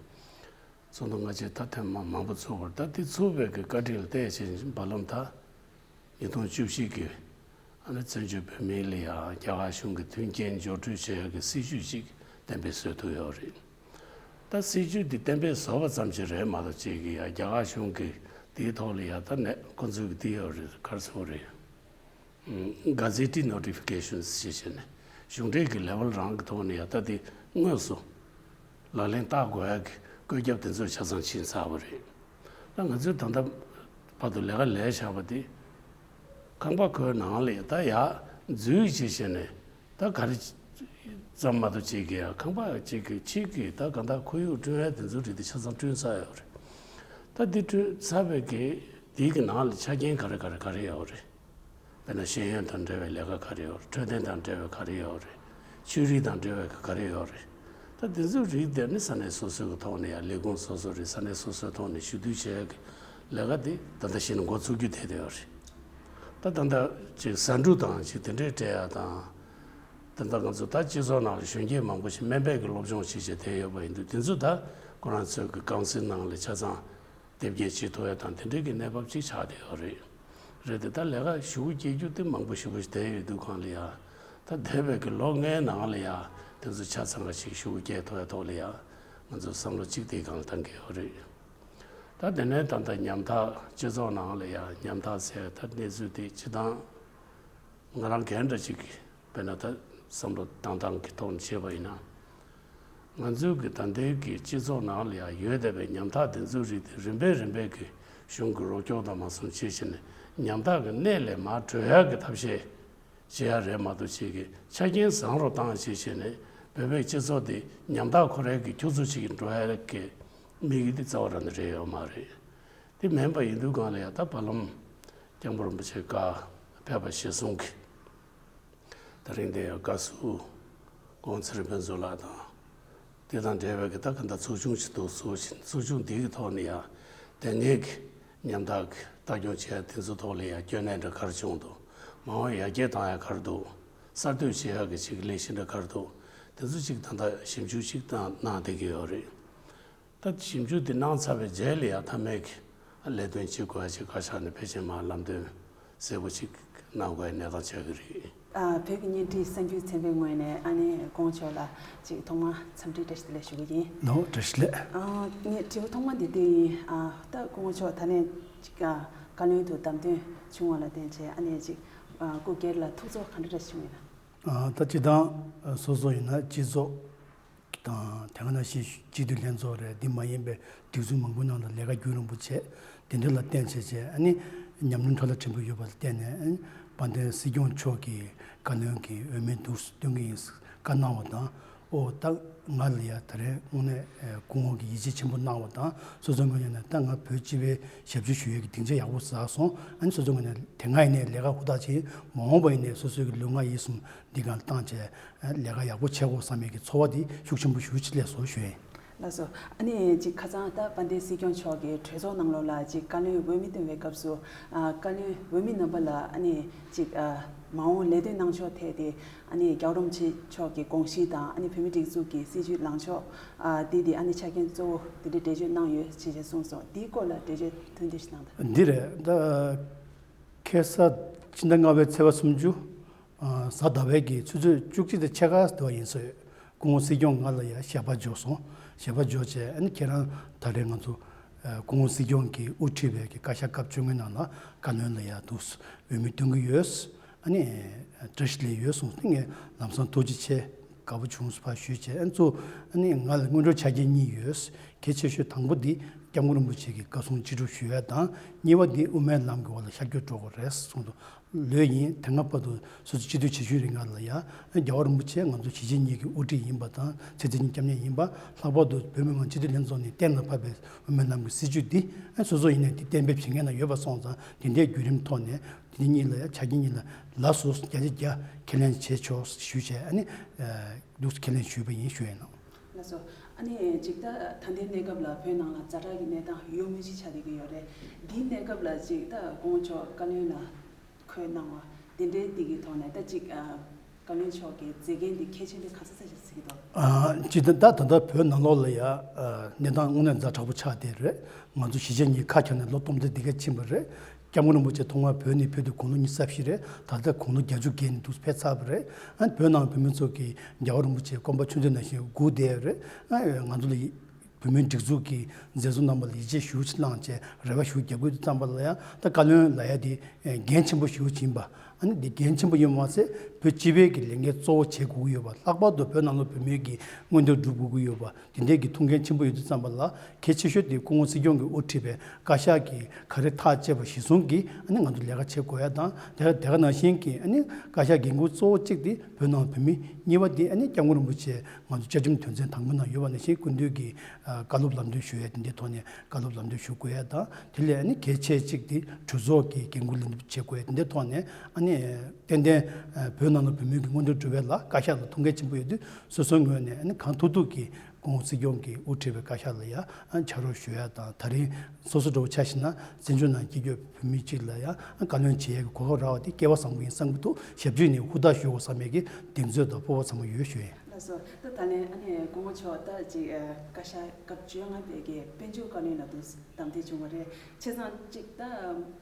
ཚོགས་འདུ་སྔ་རྗེས་ད་ཐེངས་མ་མང་པོ་ཚོགས་པར་ད་དེ་ཚོགས་པའི་གི་བཀའ་ཁྲིད་ལ་བལྟས་བྱས་བར་ལམ་ད་ཉིས་སྟོང་བཅུ་བཞི་གི་ཨ་ནི་བཙན་བྱོལ་བོད་མིའི་ལ་ཡ་རྒྱ་གར་གཞུང་གི་མཐུན་རྐྱེན་སྦྱོར་སྤྲོད་བྱེད་ཡག་གི་སྲིད་བྱུས་ཤིག་གཏན་འབེབས་བཟོས་ཐུབ་ཡོད་རེད། ད་སྲིད་བྱུས་འདི་གཏན་འབེབས་བཟོས་པ་ཙམ་ཞིག་རེད་མ་གཏོགས་ཅིག་གི་ཡ་རྒྱ་གར་གཞུང་གི་དེའི་ཐོག་ལ་ཡ་ད་ནས་ཁོ་ཚོའི་གི་དེ་ཡོད་རེད། ག་རེ་ཟེར་དགོས་རེད། Gazette notifications ཞེས་བྱས་ནས་གཞུང་འབྲེལ་གྱི་ལེ་ཝལ་རང་གི་ཐོག་ནས་ཡ་ད་དེ་དངོས་སུ་ལག་ལེན་བསྟར་དགོས་ཡག་གི་བཀོད་ཁྱབ་དེ་ཚོ་ཆ་ཚང་ཕྱིན་ཚར་བ་རེད། ད་ང་ཚོས་ད་ལྟ་བར་དུ་ལས་ཀ་ལས་བཞག་པ་དེ་ཁང་པ་ཁོའི་ནང་ལ་ད་ཡ་འཛུལ་ཞེས་བྱས་ནས་ད་ག་རེ་ཙམ་མ་གཏོགས་ཅིག་གི་ཡ་ཁང་པ་ཅིག་གི་ཕྱི་གི་ད་གང་ལྟར་ཁོར་ཡུག་བསྐྲུན་ཡ་དེ་ཚོ་རིགས་དེ་ཆ་ཚང་བསྐྲུན་ཚར་ཡོད་རེད། ད་དེ་བསྐྲུན་ཚར་བའི་གི་དེའི་གི་ནང་ལ་ཆ་རྐྱེན་ག་རེ་ག་རེ་ག་རེ་ཡོད་རེད། དཔེར་ན་ཤེས་ཡོན་དང་འབྲེལ་བའི་ལས་ཀ་ག་རེ་ཡོད་རེད། འཕྲོད་བསྟེན་དང་འབྲེལ་བའི་ག་རེ་ཡོད་རེད། ཆོས་རིག་དང་འབྲེལ་བའི་ག་རེ་ཡོད་རེད། ད་དེ་ཚོའི་རིགས་དེ་ནི་ས་གནས་སོ་སོའི་གི་ཐོག་ནས་ཡང་ལས་ཁུངས་སོ་སོ་རེད། ས་གནས་སོ་སོའི་ཐོག་ནས་ཞུ་གཏུག་བྱེད་ཡག་གི་ལས་ཀ་དེ་ད་ལྟ་བྱས་ནས་འགོ་ཚུགས་རྒྱུ་དེ་དེ་ཡོད་རེད། ད་ད་ལྟ་ཅིག་ཟ་འབྲུ་དང་ཅིག་དེ་འདྲའི་སྤྲད་ཡག་དང་། ད་ལྟ་ང་ཚོ་ད་སྤྱི་ཚོགས་ནང་ལ་གཞོན་སྐྱེས་མང་པོ་ཞིག་སྨན་པའི་གི་སློབ་སྦྱོང་བྱེད་བྱེད་བསྡད་ཡོད་པ་ཡིན་དུས་དེ་ཚོ་ད་ཁོ་རང་ཚོའི་གི་ཀའུན་སིལ་ནང་ལ་ཆ་ཚང་དེབ་སྐྱེལ་བྱེད་ཐུབ་ཡ་དང་དེ་འདྲའི་གི་གནས་བབ་ཅིག་ཆགས་བསྡད་ཡོད་རེད། རེད་དེ་ད་ལས་ཀ་ཞུ་སྐྱེལ་རྒྱུ་དེ་མང་པོ་ཞེ་པོ་ཞིག་བསྡད་ཡོད་དུས་གང་ལ་ཡ། ད་འདས་པའི་གི་ལོ་ལྔའི་ནང་ལ་ཡ་དེ་ཚོ་ཆ་ཚང་ག་ཞིག་ཞུ་སྐྱེལ་ཐུབ་ཡ་ཐོག་ལ་ཡ་ང་ཚོ་བསམ་བློ་གཅིག་དེའི་སྒང་ལ་བཏང་གི་ཡོད་རེད། ད་དེ་ནས་ད་ལྟ་ཉམ་ཐག་སྤྱི་ཚོགས་ནང་ལ་ཡ་ཉམ་ཐག་ཟེར་ད་གནས་ཚུལ་དེ་སྤྱི་བཏང་ང་རང་ག་འདྲ་ཅིག་གི་དཔེར་ན་ད་བསམ་བློ་བཏང་སྟངས་ཀྱི་ཐོག་ནས་བྱས་པ་ཡིན་ན། ང་ཚོའི་གི་ད་ལྟའི་གི་སྤྱི་ཚོགས་ནང་ལ་ཡང་ཡོད་བསྡད་པའི་ཉམ་ཐག་དེ་ཚོའི་རིགས་དེ་རིམ་པས་རིམ་པས་གི་གཞུང་གི་རོགས་སྐྱོར་དང་མ་སོང་བྱེད་བཞིན་ནས་ཉམ་ཐག་གི་གནས་ལས་མར་གྲོལ་ཡག་གི་ཐབས་ཤེས་བྱེད་ཡག་རེད་མ་གཏོགས་ཅིག་གི་ཆ་རྐྱེན་བཟང་རུ་བཏང་བྱེད་བཞིན་ནས་བོད་པའི་སྤྱི་ཚོགས་དེ་ཉམ་ཐག་ཁོ་རའི་གི་ཁྱུ་ཚོགས་ཅིག་གི་འགྲོ་ཡག་གི་དམིགས་ཡུལ་དེ་རྩ་བ་རང་ནས་རེད་ཡོད་མ་རེད། དེ་མིན་པ་ཡིན་དུས་གང་ལ་ཡང་ད་བར་ལམ་སྐྱབས་མགོན་རིན་པོ་ཆེ་བཀའ་ཕེབས་པ་གཞིར་བཟུང་གི་ད་རིང་འདིར་ཡང་བཀའ་ཟུར་ྋགོང་ས་ཚེ་རིང་ཕུན་ཚོགས་ལགས་དང་། དེ་དང་འབྲེལ་བའི་གི་ད་ག་འདྲ་ཚོགས་ཆུང་ཞིག་འདུག་ཚོགས་ཆེན་ཚོགས་ཆུང་འདི་གི་ཐོག་ནས་ཡང་དེ་སྔའི་གི་ཉམ་ཐག་གི་ལྟ་སྐྱོང་བྱེད་ཡ་དེ་ཚོ་ཐོག་ལ་ཡང་སྐྱོན་གནད་འདྲ་ག་རེ་བྱུང་འདུག་མ་འོངས་ཡར་རྒྱས་གཏོང་ཡ་ག་རེ་འདུག་གསར་གཏོད་བྱེད་ཡ་གི་ཅིག་ལས་གཞི་འདྲ་ག་རེ་འདུག་དེ་ཚོ་ཅིག་ད་ལྟ་ཞིབ་འཇུག་ཅིག་གནང་གནང་བསྡད་ཀྱི་ཡོད་རེད། ད་ཞིབ་འཇུག་འདི་གནང་ཚར་བའི་རྗེས་ལ་ཡང་མཐའ་མའི་གི་ལས་དོན་བྱེད་དགོས་ཡ་ཅིག་བཀའ་ཤག་ནས་ཕལ་ཆེར་མར་ལམ་སྟོན་གསལ་པོ་ཅིག་གནང་དགོས་ཡ་གནས་སྟངས་ཆགས་ཀྱི་རེད། ཨ། བོད་ཀྱི་བརྙན་འཕྲིན་གསར་འགྱུར་ཚན་པའི་ངོས་ནས་ཨ་ནེ་ྋགོང་མཆོག་ལ་ཅིག་ཐོག་མར་འཚམས་འདྲི་བཀྲ་ཤིས་བདེ་ལེགས་ཞུ་གི་ཡིན། ལགས་བཀྲ་ཤིས་བདེ་ལེགས། ཨ། ངས་དྲི་བ་ཐོག་མ་འདི་འདྲ་ཡིན། ཨ། ད་ྋགོང་མཆོག་ད་ལན་ཅིག་ཨ། བཀའ་བློན་དུ་བདམས་ཐོན་བྱུང་བ་ལ་བརྟེན་བྱས་ཨ་ནེ་ཅིག་ཨ། སྐུ་སྒེར་ལ་ཐུགས་ཚོར་ག་འདྲ་འདྲ་བྱུང་ཡོད་ན། ཨ། ད་སྤྱིར་བཏང་སོ་སོ་ཡིན་ན་སྤྱི་ཚོགས་དང་དེ་ག་ནང་བཞིན་སྤྱི་འཐུས་ལྷན་ཚོགས་རེད། འདི་མ་ཡིན་པའི་སྒྲིག་འཛུགས་མང་པོའི་ནང་ལ་ལས་ཀ་རྒྱུན་རིང་པོ་བྱས། དེ་འདྲ་ལ་བརྟེན་བྱས་བྱས་ཨ་ནི་ཉམས་མྱོང་འཕྲོ་བརླག་ཕྲན་བུ་ཡོད་པ་ལ་བརྟེན་ནས་ཨ་ནི་དཔལ་ལྡན་སྲིད་སྐྱོང་མཆོག་གིས་བཀའ་བློན་གྱི་འོས་མི་འདུག་སྟོན་གྱི་ཡིན་བཀའ་གནང་བ་དང་། ཨོ་ད་ང་ལ་ཡ་ད་རེས་དངོས་གནས་སྐུ་ངོ་གིས་ཡིད་ཆེས་ཆེན་པོ་གནང་བ་དང་། སོ་སོའི་ངོས་ནས་ད་ང་བོད་སྤྱི་པའི་ཞབས་ཞུ་ཞུ་ཡས་ཀྱི་སྡིངས་ཆ་ཡག་པོ་བསགས་སོང་། ཨ་ནི་སོ་སོའི་ངོས་ནས་དེ་སྔ་ཡིན་ནའི་ལས་ཀ་ཧུར་ཐག་བྱས། མ་འོངས་པ་ཡིན་ནའི་སོ་སོའི་གི་ལུས་ངག་ཡིད་གསུམ་འདི་སྒང་བཏང་བྱས་ལས་ཀ་ཡག་པོ་བྱེད་དགོས་བསམ་ཡས་ཀྱི་ཚོར་བ་འདི་ཤུགས་ཆེན་པོ་ཞེ་པོ་ཅིག་སླེབས་སོང་ཞུ་ཡས་ཡིན། ལགས་སོ། ཨ་ནི་ཅིག་ཁ་སང་ད་དཔལ་ལྡན་སྲིད་སྐྱོང་མཆོག་གིས་གྲོས་ཚོགས་ནང་ལོགས་ལ་ཅིག་བཀའ་བློན་འོས་མི་འདེམས་པའི་སྐབས་སུ། ཨ། བཀའ་བློན་འོས་མི་རྣམ་པ་ལ་ཨ་ནི་ཅིག་ཨ། མ་འོངས་ལས་དོན་གནང་ཕྱོགས་ཐད་དེ་ཨ་ནི་རྒྱལ་བ་རིན་པོ་ཆེ་མཆོག་གི་དགོངས་གཞི་དང་ཨ་ནི་བོད་མིའི་སྒྲིག་འཛུགས་ཀྱི་སྲིད་བྱུས་ལངས་ཕྱོགས། ཨ། དེ་དེ་ཨ་ནི་ཆ་རྐྱེན་གཙོ་བོ་དེ་འདྲའི་འགྲེལ་བརྗོད་གནང་ཡོད་ཅེས་བྱས་གསུངས་སོང་། དེའི་སྐོར་ལ་འགྲེལ་བརྗོད་ཐུང་ཐུང་ཞིག་གནང་དང་། འདི་རེད། ད་ཁ་སང་ཕྱི་ཟླ་ལྔ་པའི་ཚེས་པ་སུམ་ཅུ། གཟའ་ཟླ་བའི་གི་ཆུ་ཚོད་བཅུ་གཅིག་དང་ཕྱེད་ཀ་ཙམ་ཡིན་ས་ཡོད། སྐུ་ངོ་སྲིད་སྐྱོང་ང་ལ་ཡ་ཞལ་པར་འབྱོར་སོང་། ཞལ་པར་འབྱོར་བྱས་ཨ་ནི་ཁྱེད་རང་ད་རེས་ང་ཚོ་སྐུ་ངོ་སྲིད་སྐྱོང་གིས་དབུ་ཁྲིད་པའི་གི་བཀའ་ཤག་སྐབས་བཅོ་ལྔའི་ནང་ལ་བཀའ་བློན་ལ་ཡ་འདུག་འོས་མི་སྟོན་གྱི་ཡོད། ཨ་ནི་བཀྲ་ཤིས་བདེ་ལེགས་ཡོད་གསུངས་ཏེ་ངས་ལམ་སང་ཐུགས་རྗེ་ཆེ། དགའ་པོ་བྱུང་ཕར་ཞུས་བྱས། ཨ་ནི་གཙོ་ཨ་ནི་ང་ལ་སྔོན་འགྲོ་ཆ་རྐྱེན་གཉིས་ཡོད། གལ་ཆེ་ཤོས་དང་པོ་འདི་སྐྱབས་མགོན་རིན་པོ་ཆེ་གི་བཀའ་གསུང་ཅི་སྒྲུབ་ཞུ་ཡ་དང་། གཉིས་པ་འདི་དབུ་མའི་ལམ་གྱི་འོག་ལ་ཤར་བསྐྱོད་འགྲོ་དགོས་རེད་གསུངས་འདུག་ལོས་ཡིན། དེ་སྔ་བར་དུ་སོ་སོ་སྤྱི་འཐུས་ཆེ་ཤོས་རིང་ག་ལ་ཡ། རྒྱལ་བ་རིན་པོ་ཆེ་ང་ཚོ་གཞིས་བྱེས་གཉིས་ཀྱི་དབུ་ཁྲིད་ཡིན་པ་དང་། ཚེ་བརྟན་གྱི་སྐྱབས་གནས་ཡིན་པ། ལྷག་པར་དུ་བོད་མི་མང་སྤྱི་འཐུས་ལྷན་ཚོགས་ནས་གཏན་ལ་ཕབ་པའི་དབུ་མའི་ལམ་གྱི་སྲིད་བྱུས་འདི་སོ་སོ་ཡིན་ནའི་འདི་གཏན་འབེབས་བྱེད་མཁན་ན་ཡོད་པ་སོང་ཙང་། དེ་འདྲའི་བརྒྱུད་རིམ་ཐོག་ནས་དེ་གཉིས་ལ་ཡ། ཆ་རྐྱེན་གཉིས་ལ་ལ་སོ་བརྒྱ་ཆ་བརྒྱ་ཁས་ལེན་བྱས་ཆོག་ཞུས་བྱས། ཨ་ནི་འདུག་ཁས་ལེན་ཞུས་པ་ཡིན་ཞུ་ཡིན་ནོ། ལགས་སོ། ཨ་ནི་ཅིག་ད་ད་ལྟའི་གནས་སྐབས་ལ་བོད་ནང་ལ་ཛ་དྲག་གི་གནས་སྟངས་ཡོད་མུས་ཅིག་ཆགས་བསྡད་ཀྱི་ཡོད་རེད། འདིའི་གནས་སྐབས་ལ་ཅིག་ད་སྐུ་ངོ་མཆོག་བཀའ་བློན་ལ་འཁོད་གནང་བ་དེ་འདྲའི་འདི་གི་ཐོག་ནས་ད་ཅིག་ཨ། བཀའ་བློན་མཆོག་གི་མཛད་འགན་འདི་གལ་ཆེན་པོའི་ག་ཚོད་ཙམ་ཞིག་བརྩི་གི་འདུག་ཨ། ཅིག་ད་ད་ད་ལྟ་བོད་ནང་ལོགས་ལ་ཡ། ཨ། གནས་སྟངས་དངོས་གནས་ཛ་དྲག་པོ་ཆགས་བསྡད་རེད། ང་ཚོ་གཞིས་བྱེས་གཉིས་ཁ་གྱེས་ནས་ལོ་སྟོང་ཕྲག་འདི་ག་ཕྱིན་པ་རེད། སྐྱབས་མགོན་རིན་པོ་ཆེ་ཐོག་མར་བོད་ནས་ཕེབས་དུས་དགུང་ལོ་ཉི་ཤུ་རྩ་བཞི་རེད། ད་ལྟ་དགུང་ལོ་བརྒྱད་ཅུ་བརྒལ་ནས་འདུག་ཕེབས་ཚར་བ་རེད། ཨ། བོད་ནང་བོད་མི་ཚོ་གིས་རྒྱལ་བ་རིན་པོ་ཆེ་དགོངས་པ་ཆུ་འཛིན་ནང་བཞིན་སྒུག་བསྡད་རེད། ཨ། ང་ཚོ་ལ་བོད་མིའི་སྒྲིག་འཛུགས་ཀྱི་མཛད་གཙོ་རྣམ་པ་ལ་ཡིད་ཆེས་ཞུ་གནང་བྱས་རེ་བ་ཞུ་རྒྱབ་དགོས་དུས་ཙམ་པ་ལ་ཡང་། ད་བཀའ་བློན་ལབ་ཡ་དེ་འགན་ཆེན་པོ་ཞུ་ཡིན་པ། ཨ་ནི་དེ་འགན་ཆེན་པོ་ཡིན་མ་ཟད་བོད་སྤྱི་པའི་གི་ལས་འགན་གཙོ་བོ་བྱེད་དགོས་ཀྱི་ཡོད་པ། ལྷག་པར་དུ་བོད་ནང་ལ་བོད་མིའི་གི་མངོན་འདོད་སྒྲུབ་དགོས་ཀྱི་ཡོད་པ། དེ་འདྲའི་གི་ཐུགས་འགན་ཆེན་པོ་ཡོད་དུས་ཙམ་པ་ལ། གལ་ཆེ་ཤོས་དེ་སྐུ་ངོ་སྲིད་སྐྱོང་གིས་དབུ་ཁྲིད་པའི་བཀའ་ཤག་གིས་ག་རེ་ཐག་བཅད་པ་གཞིར་བཟུང་གིས་ཨ་ནི་ང་ཚོ་ལས་ཀ་བྱེད་དགོས་ཡ་དང་། དེ་དེ་ག་ནང་བཞིན་གྱི་ཨ་ནི་བཀའ་ཤག་འགན་འཁུར་གཙོ་བོ་གཅིག་དེ་བོད་ནང་བོད་མི། གཉིས་པ་དེ་ཨ་ནི་སྐྱབས་མགོན་རིན་པོ་ཆེ་ང་ཚོ་བཅའ་ཁྲིམས་དོན་ཚན་དང་པོ་ནང་ཡོད་པ་ནང་བཞིན་སྐུ་མདུན་གྱི་ཨ། བཀའ་སློབ་ལམ་སྟོན་ཞུ་ཡ་དེ་འདྲའི་ཐོག་ནས་བཀའ་སློབ་ལམ་སྟོན་ཞུ་དགོས་ཡ་དང་། དེ་ལས་ཨ་ནི་གལ་ཆེ་གཅིག་དེ་གྲོས་ཚོགས་ཀྱི་འགན་འཁུར་ལེན་འདེབས་བྱེད་དགོས་ཡ་དེ་འདྲའི་ཐོག་ནས། ཨ་ནི་ཏན་ཏན་བོད་ནང་ལ་བོད་མིའི་གི་མངོན་འདོད་སྒྲུབ་ཡ་ལ་བཀའ་ཤག་ལ་ཐུགས་འགན་ཆེན་པོ་ཡོད་དུས། སོ་སོའི་ངོས་ནས་ཨ་ནི་གང་ཐུབ་ཐུབ་ཀྱིས་སྐུ་ངོ་སྲིད་སྐྱོང་གིས་དབུ་ཁྲིད་པའི་བཀའ་ཤག་ལ་ཡ་ཕྱག་རོགས་ཞུ་ཡ་དང་། ད་རིང་སོ་སོ་འདྲ་བོ་ཆ་བཞག་ན། བཙན་བྱོལ་ནང་སྐྱེས་རྒྱུ་བོད་མི་གཅིག་ལ་ཡ་བཀའ་བློན་བྱེད་ཡས་ཀྱི་གོ་སྐབས་རག་པ་དེ་སྐལ་བ་བཟང་པོ་ཡིན་བསམ་གྱི་འདུག་ཞབས་ཕྱི་ནས་ཧུར་ཐག་ཞུ་དགོས་བསམ་ཡས་ཀྱི་གདེང་ཚོད་དང་སྤོབས་པ་ཚང་མ་ཡོད་ཞུ་ཡིན། ལགས་སོ། ད་ད་ལན་ཨ་ནི་སྐུ་ངོ་མཆོག་ད་ཅིག་ཨ། བཀའ་ཤག་སྐབས་བཅོ་ལྔ་པའི་གི་དཔལ་འབྱོར་བཀའ་བློན་ལ་དུ་བདམས་ཐོན་བྱུང་བ་རེད། བྱས་ཙང་ཅིག་ད་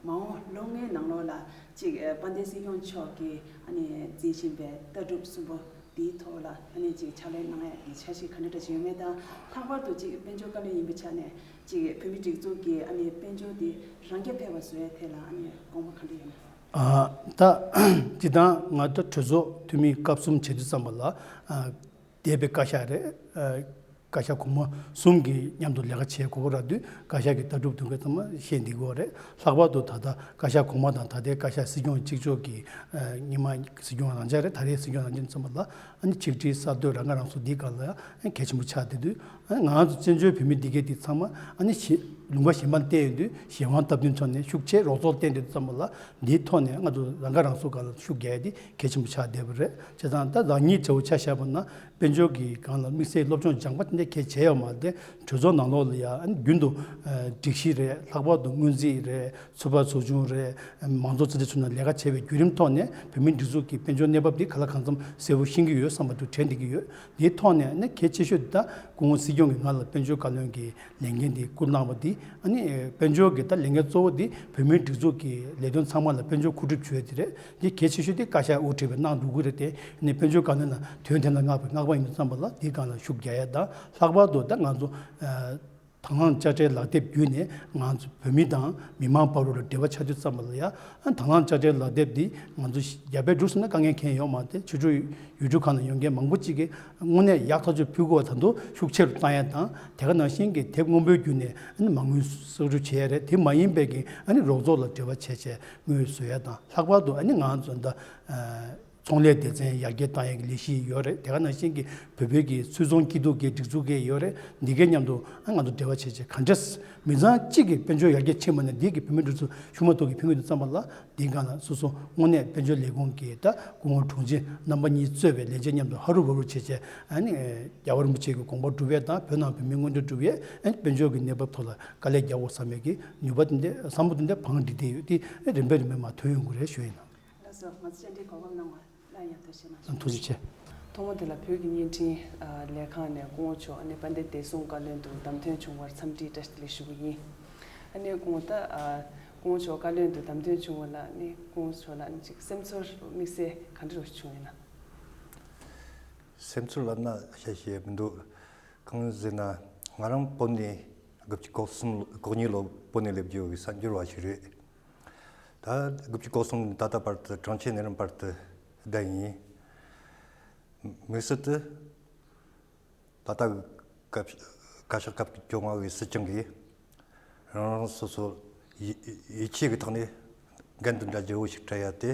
མ་འོངས་ལོ་ལྔའི་ནང་ལོགས་ལ་ཅིག་ཨ། དཔལ་ལྡན་སྲིད་སྐྱོང་མཆོག་གི་ཨ་ནི་འཛིན་བཞིན་པའི་ལྟ་གྲུབ་གསུམ་པོ་དེའི་ཐོག་ལ་ཨ་ནི་ཅིག་ཕྱག་ལས་གནང་ཡ་གི་འཆར་གཞི་ག་འདྲ་འདྲ་ཅིག་ཡོད་མེད་དང་། ལྷག་པར་དུ་ཅིག་དཔལ་འབྱོར་བཀའ་བློན་ཡིན་པའི་ཆ་ནས་ཅིག་བོད་མིའི་སྒྲིག་འཛུགས་ཀྱི་ཨ་ནི་དཔལ་འབྱོར་དེ་རང་རྐྱ་འཕེར་བ་བཟོ་ཡ་ཐད་ལ་ཨ་ནི་དགོངས་པ་ག་འདྲ་ཡོད་མེད། ཨ། ད་སྤྱིར་བཏང་ང་ཚོ་གྲོས་ཚོགས་འཐུས་མི་སྐབས་གསུམ་བྱེད་དུས་ཙམ་པ་ལ། ཨ། འདས་པའི་བཀའ་ཤག་རེད། ཨ། བཀའ་ཤག་གོང་མ་གསུམ་གྱིས་མཉམ་དུ་ལས་ཀ་བྱེད་དགོས་ཀྱི་རེད་དུས། བཀའ་ཤག་གི་ལྟ་གྲུབ་དེ་ག་ཚང་མ་ཤེས་བསྡད་ཀྱི་ཡོད་རེད། ལྷག་པར་དུ་ད་ལྟ་བཀའ་ཤག་གོང་མ་དང་ད་ལྟའི་བཀའ་ཤག་སྲིད་སྐྱོང་གཅིག་ལྕོགས་ཀྱི། ཨ། སྔོན་མ་སྲིད་སྐྱོང་རང་འཇགས་རེད། ད་རེས་སྲིད་སྐྱོང་རང་འཇགས་ཚང་མ་ལ་ཨ་ནི་ཆིག་སྒྲིལ་གསར་གཏོད་རང་ཁ་རང་གསོ་འདིའི་སྒང་ལ་ཡང་གལ་ཆེན་པོ་ཆགས་བསྡད་དུས། ཨ་ནི་ང་ཚོ་བཙན་བྱོལ་བོད་མི་འདི་གས་འདི་ཚང་མ་ཨ་ནི་གཞན་ལུང་པ་གཞན་པ་བལྟས་ཡོང་དུས་གཞན་དབང་སྟབས་བསྟུན་ཕྱོགས་ནས་ཤུགས་ཆེ་རོགས་ཚོགས་བསྟན་དུས་ཙམ་པ་ལ། འདིའི་ཐོག་ནས་ང་ཚོ་རང་ཁ་རང་གསོ་སྒང་ལ་ཤུགས་རྒྱག་ཡ་འདི་གལ་ཆེན་པོ་ཆགས་བསྡད་པ་རེད། བྱས་ཙང་ད་རང་ཉིད་འདྲ་བོ་ཆ་བཞག་པ་ན། དཔལ་འབྱོར་གྱི་སྒང་ལ་དམིགས་བསལ་སློབ་སྦྱོང་སྦྱངས་པ་དེ་འདྲ་གལ་ཆེ་ཡོད་མ་རེད། གྲོས་ཚོགས་ནང་ལོགས་ལ་ཡ་ཨ་ནི་རྒྱུན་དུ་ཨ་སྒྲིག་གཞི་རེད། ལྷག་པར་དུ་སྔོན་རྩིས་རེད། ཚོད་དཔག་ཚོགས་ཆུང་རེད། མང་གཙོ་རྩིས་ཁྲ་ཚོ་ནང་ལས་ཀ་བྱས་པའི་བརྒྱུད་རིམ་ཐོག་ནས་བོད་མིའི་སྒྲིག་འཛུགས་ཀྱི་དཔལ་འབྱོར་གནས་བབ་འདི་ག་ལ་གང་འཚམ་གསལ་པོ་ཤེས་ཀྱི་ཡོད་བསམ་པ་དེ་དྲན་བསྡད་ཀྱི་ཡོད། འདིའི་ཐོག་ནས་ཨ་ནི་གལ་ཆེ་ཤོས་འདི་ད་སྐུ་ངོ་སྲིད་སྐྱོང་གིས་ང་ལ་དཔལ་འབྱོར་བཀའ་བློན་གྱི་ལས་འགན་འདི་བསྐུར་གནང་བ་འདི། ཨ་ནི་དཔལ་འབྱོར་གྱི་ད་ལས་འགན་གཙོ་བོ་འདི་བོད་མིའི་སྒྲིག་འཛུགས་ཀྱི་ལས་དོན་ཚང་མ་ལ་དཔལ་འབྱོར་མཁོ་སྒྲུབ་བྱེད་ཡ་དེ་རེད། འདི་གལ་ཆེ་ཤོས་དེ་བཀའ་ཤག་དབུ་ཁྲིད་པས་གནང་འགྲོ་གི་རེད་དེ། ཨ་ནི་དཔལ་འབྱོར་བཀའ་བློན་ལ་དོན་དེ་ལ་མངགས་པའི་མངགས་པ་ཡིན་དུས་ཙམ་པ་ལ་འདིའི་སྒང་ལ་ཤུགས་རྒྱག་ཡ་དང་། ལྷག་པར་དུ་ད་ང་ཚོ་ཨ། དང་བླངས་དཔྱ་ཁྲལ་ལག་དེབ་བརྒྱུད་ནས་ང་ཚོ་བོད་མི་དང་མི་མང་བར་ལ་འབྲེལ་བ་ཆགས་དུས་ཙམ་པ་ལ་ཡ། ཨ། དང་བླངས་དཔྱ་ཁྲལ་ལག་དེབ་འདི་ང་ཚོ་རྒྱ་བལ་འབྲུག་གསུམ་ན་དཀའ་ངལ་ཁྱོན་ཡོད་མ་རེད། ཆོས་ཕྱོགས་ཡུལ་གྲུ་ཁག་ནས་ཡོང་མཁན་མང་པོ་ཅིག་གིས་དངོས་གནས་ཡག་ཐག་ཆོད་ཕུལ་དགོས་པ་ད་དུང་ཤུགས་ཆེ་རུ་བཏང་ཡ་དང་། དེ་ག་ནང་བཞིན་གྱི་དེབ་སྔོན་པོའི་བརྒྱུད་ནས་ཨ་ནི་མ་དངུལ་གསོག་སྒྲུབ་བྱེད་ཡ་རེད། དེ་མ་ཡིན་པའི་གི་ཨ་ནི་རོགས་ཚོགས་ལ་འབྲེལ་བ་བྱས་བྱས་དངུལ་བཟོ་ཡ་དང་། ལྷག་པར་དུ་ཨ་ནི་ང་ཚོ་ད་ཨ། ཚོང་ལས་སྡེ་ཚན་ཡར་རྒྱས་བཏང་ཡས་ཀྱི་ལས་གཞི་ཡོད་རེད། དེ་ག་ནང་བཞིན་གྱི་བོད་བོད་ཀྱི་ཚོང་ཟོང་སྐྱིད་སྡུག་གི་སྒྲིག་འཛུགས་ཀྱི་ཡོད་རེད། འདི་གའི་མཉམ་དུ་ཨ་ང་ཚོ་འབྲེལ་བ་བྱས་བྱས་ག་འདྲས་མི་ཚང་གཅིག་གི་དཔལ་འབྱོར་ཡར་རྒྱས་ཕྱིན་པ་ན་འདི་གི་བོད་མི་འདི་ཚོ་ཤུགས་མ་གཏོགས་ཀྱི་ཕན་གྱི་འདུག་བསམ་པ་ལ། འདིའི་སྒང་ལ་སོ་སོ་དངོས་གནས་དཔལ་འབྱོར་ལས་ཁུངས་ཀྱི་ད་སྐུ་ངོ་དྲུང་ཆེ་རྣམ་པ་གཉིས་གཙོས་པའི་ལས་བྱེད་མཉམ་དུ་ཧ་རུ་བ་རུ་བྱས་བྱས། ཨ་ནི་རྒྱལ་བ་རིན་པོ་ཆེ་གི་དགོངས་པ་སྒྲུབ་ཡས་དང་། བོད་ནང་བོད་མིའི་མངོན་འདོད་སྒྲུབ་ཡས། ཨ་ནི་དཔལ་འབྱོར་གྱི་གནས་བབ་ཐོག་ལ་དཀའ་ལས་རྒྱག་དགོས་བསམ་ཡས་ཀྱི་ནུས་པ་དེ་འདྲ་བསམ་བློ་དེ་འདྲ་བང་སྒྲིག་བསྡད་ཡོད་དེ། ཨ་རིམ་པས་རིམ་པས་མར་ཐོན་ཡོང་གི་རེད་ཞུ་ཡིན། ལགས་སོ། ང་ཚོ་བཅར་འདྲིའི་གོ་སྐབས་གནང་བ་ལ་ཡང་ཐུགས་རྗེ་ཆེ་གནང་། ཐུགས་རྗེ་ཆེ། ཐོག་མ་དེ་ལ་བོད་ཀྱི་བརྙན་འཕྲིན་ལས་ཁང་ནས་སྐུ་ངོ་མཆོག་ཨ་ནི་དཔལ་ལྡན་བདེ་སྲུང་བཀའ་བློན་དུ་བདམས་ཐོན་བྱུང་བར་འཚམས་འདྲིའི་བཀྲ་ཤིས་བདེ་ལེགས་ཞུ་གི་ཡིན། ཨ་ནི་སྐུ་ངོ་ད་ སྐུ་ངོ་མཆོག་བཀའ་བློན་དུ་བདམས་ཐོན་བྱུང་བ་ལ་ནི་སྐུ་ངོ་མཆོག་ལ་ནི་ཅིག་སེམས་ཚོར་དམིགས་བསལ་ག་འདྲ་བྱུང་ཡོད་ན། སེམས་ཚོར་ལབ་ན་བཤད་ཤེས་མི་འདུག་གང་ཟེར་ན། ང་རང་བོད་ནས་དགུ་བཅུ་གོ་གསུམ་གོ་གཉིས་ལོ་བོད་ནས་སླེབས་རྒྱུ་གི་གསར་འབྱོར་བ་ཞིག་རེད། ད་དགུ་བཅུ་གོ་གསུམ་ད་ལྟ་བར་དུ་གྲོང་ཁྱེར་ནས་རིམ་བར་དུ་བསྡད་ཡིན། དམིགས་བསལ་དུ། ད་ལྟ་བཀའ་བཀའ་ཤག་སྐབས་བཅོ་ལྔ་བའི་སྲིད་སྐྱོང་གིས་རང་རང་སོ་སོ་ཡིད་ཡིད་ཆེས་ཀྱི་ཐོག་ནས་འགན་དེ་འདྲ་ལྗིད་པོ་ཞིག་སྤྲད་ཡ་དེ།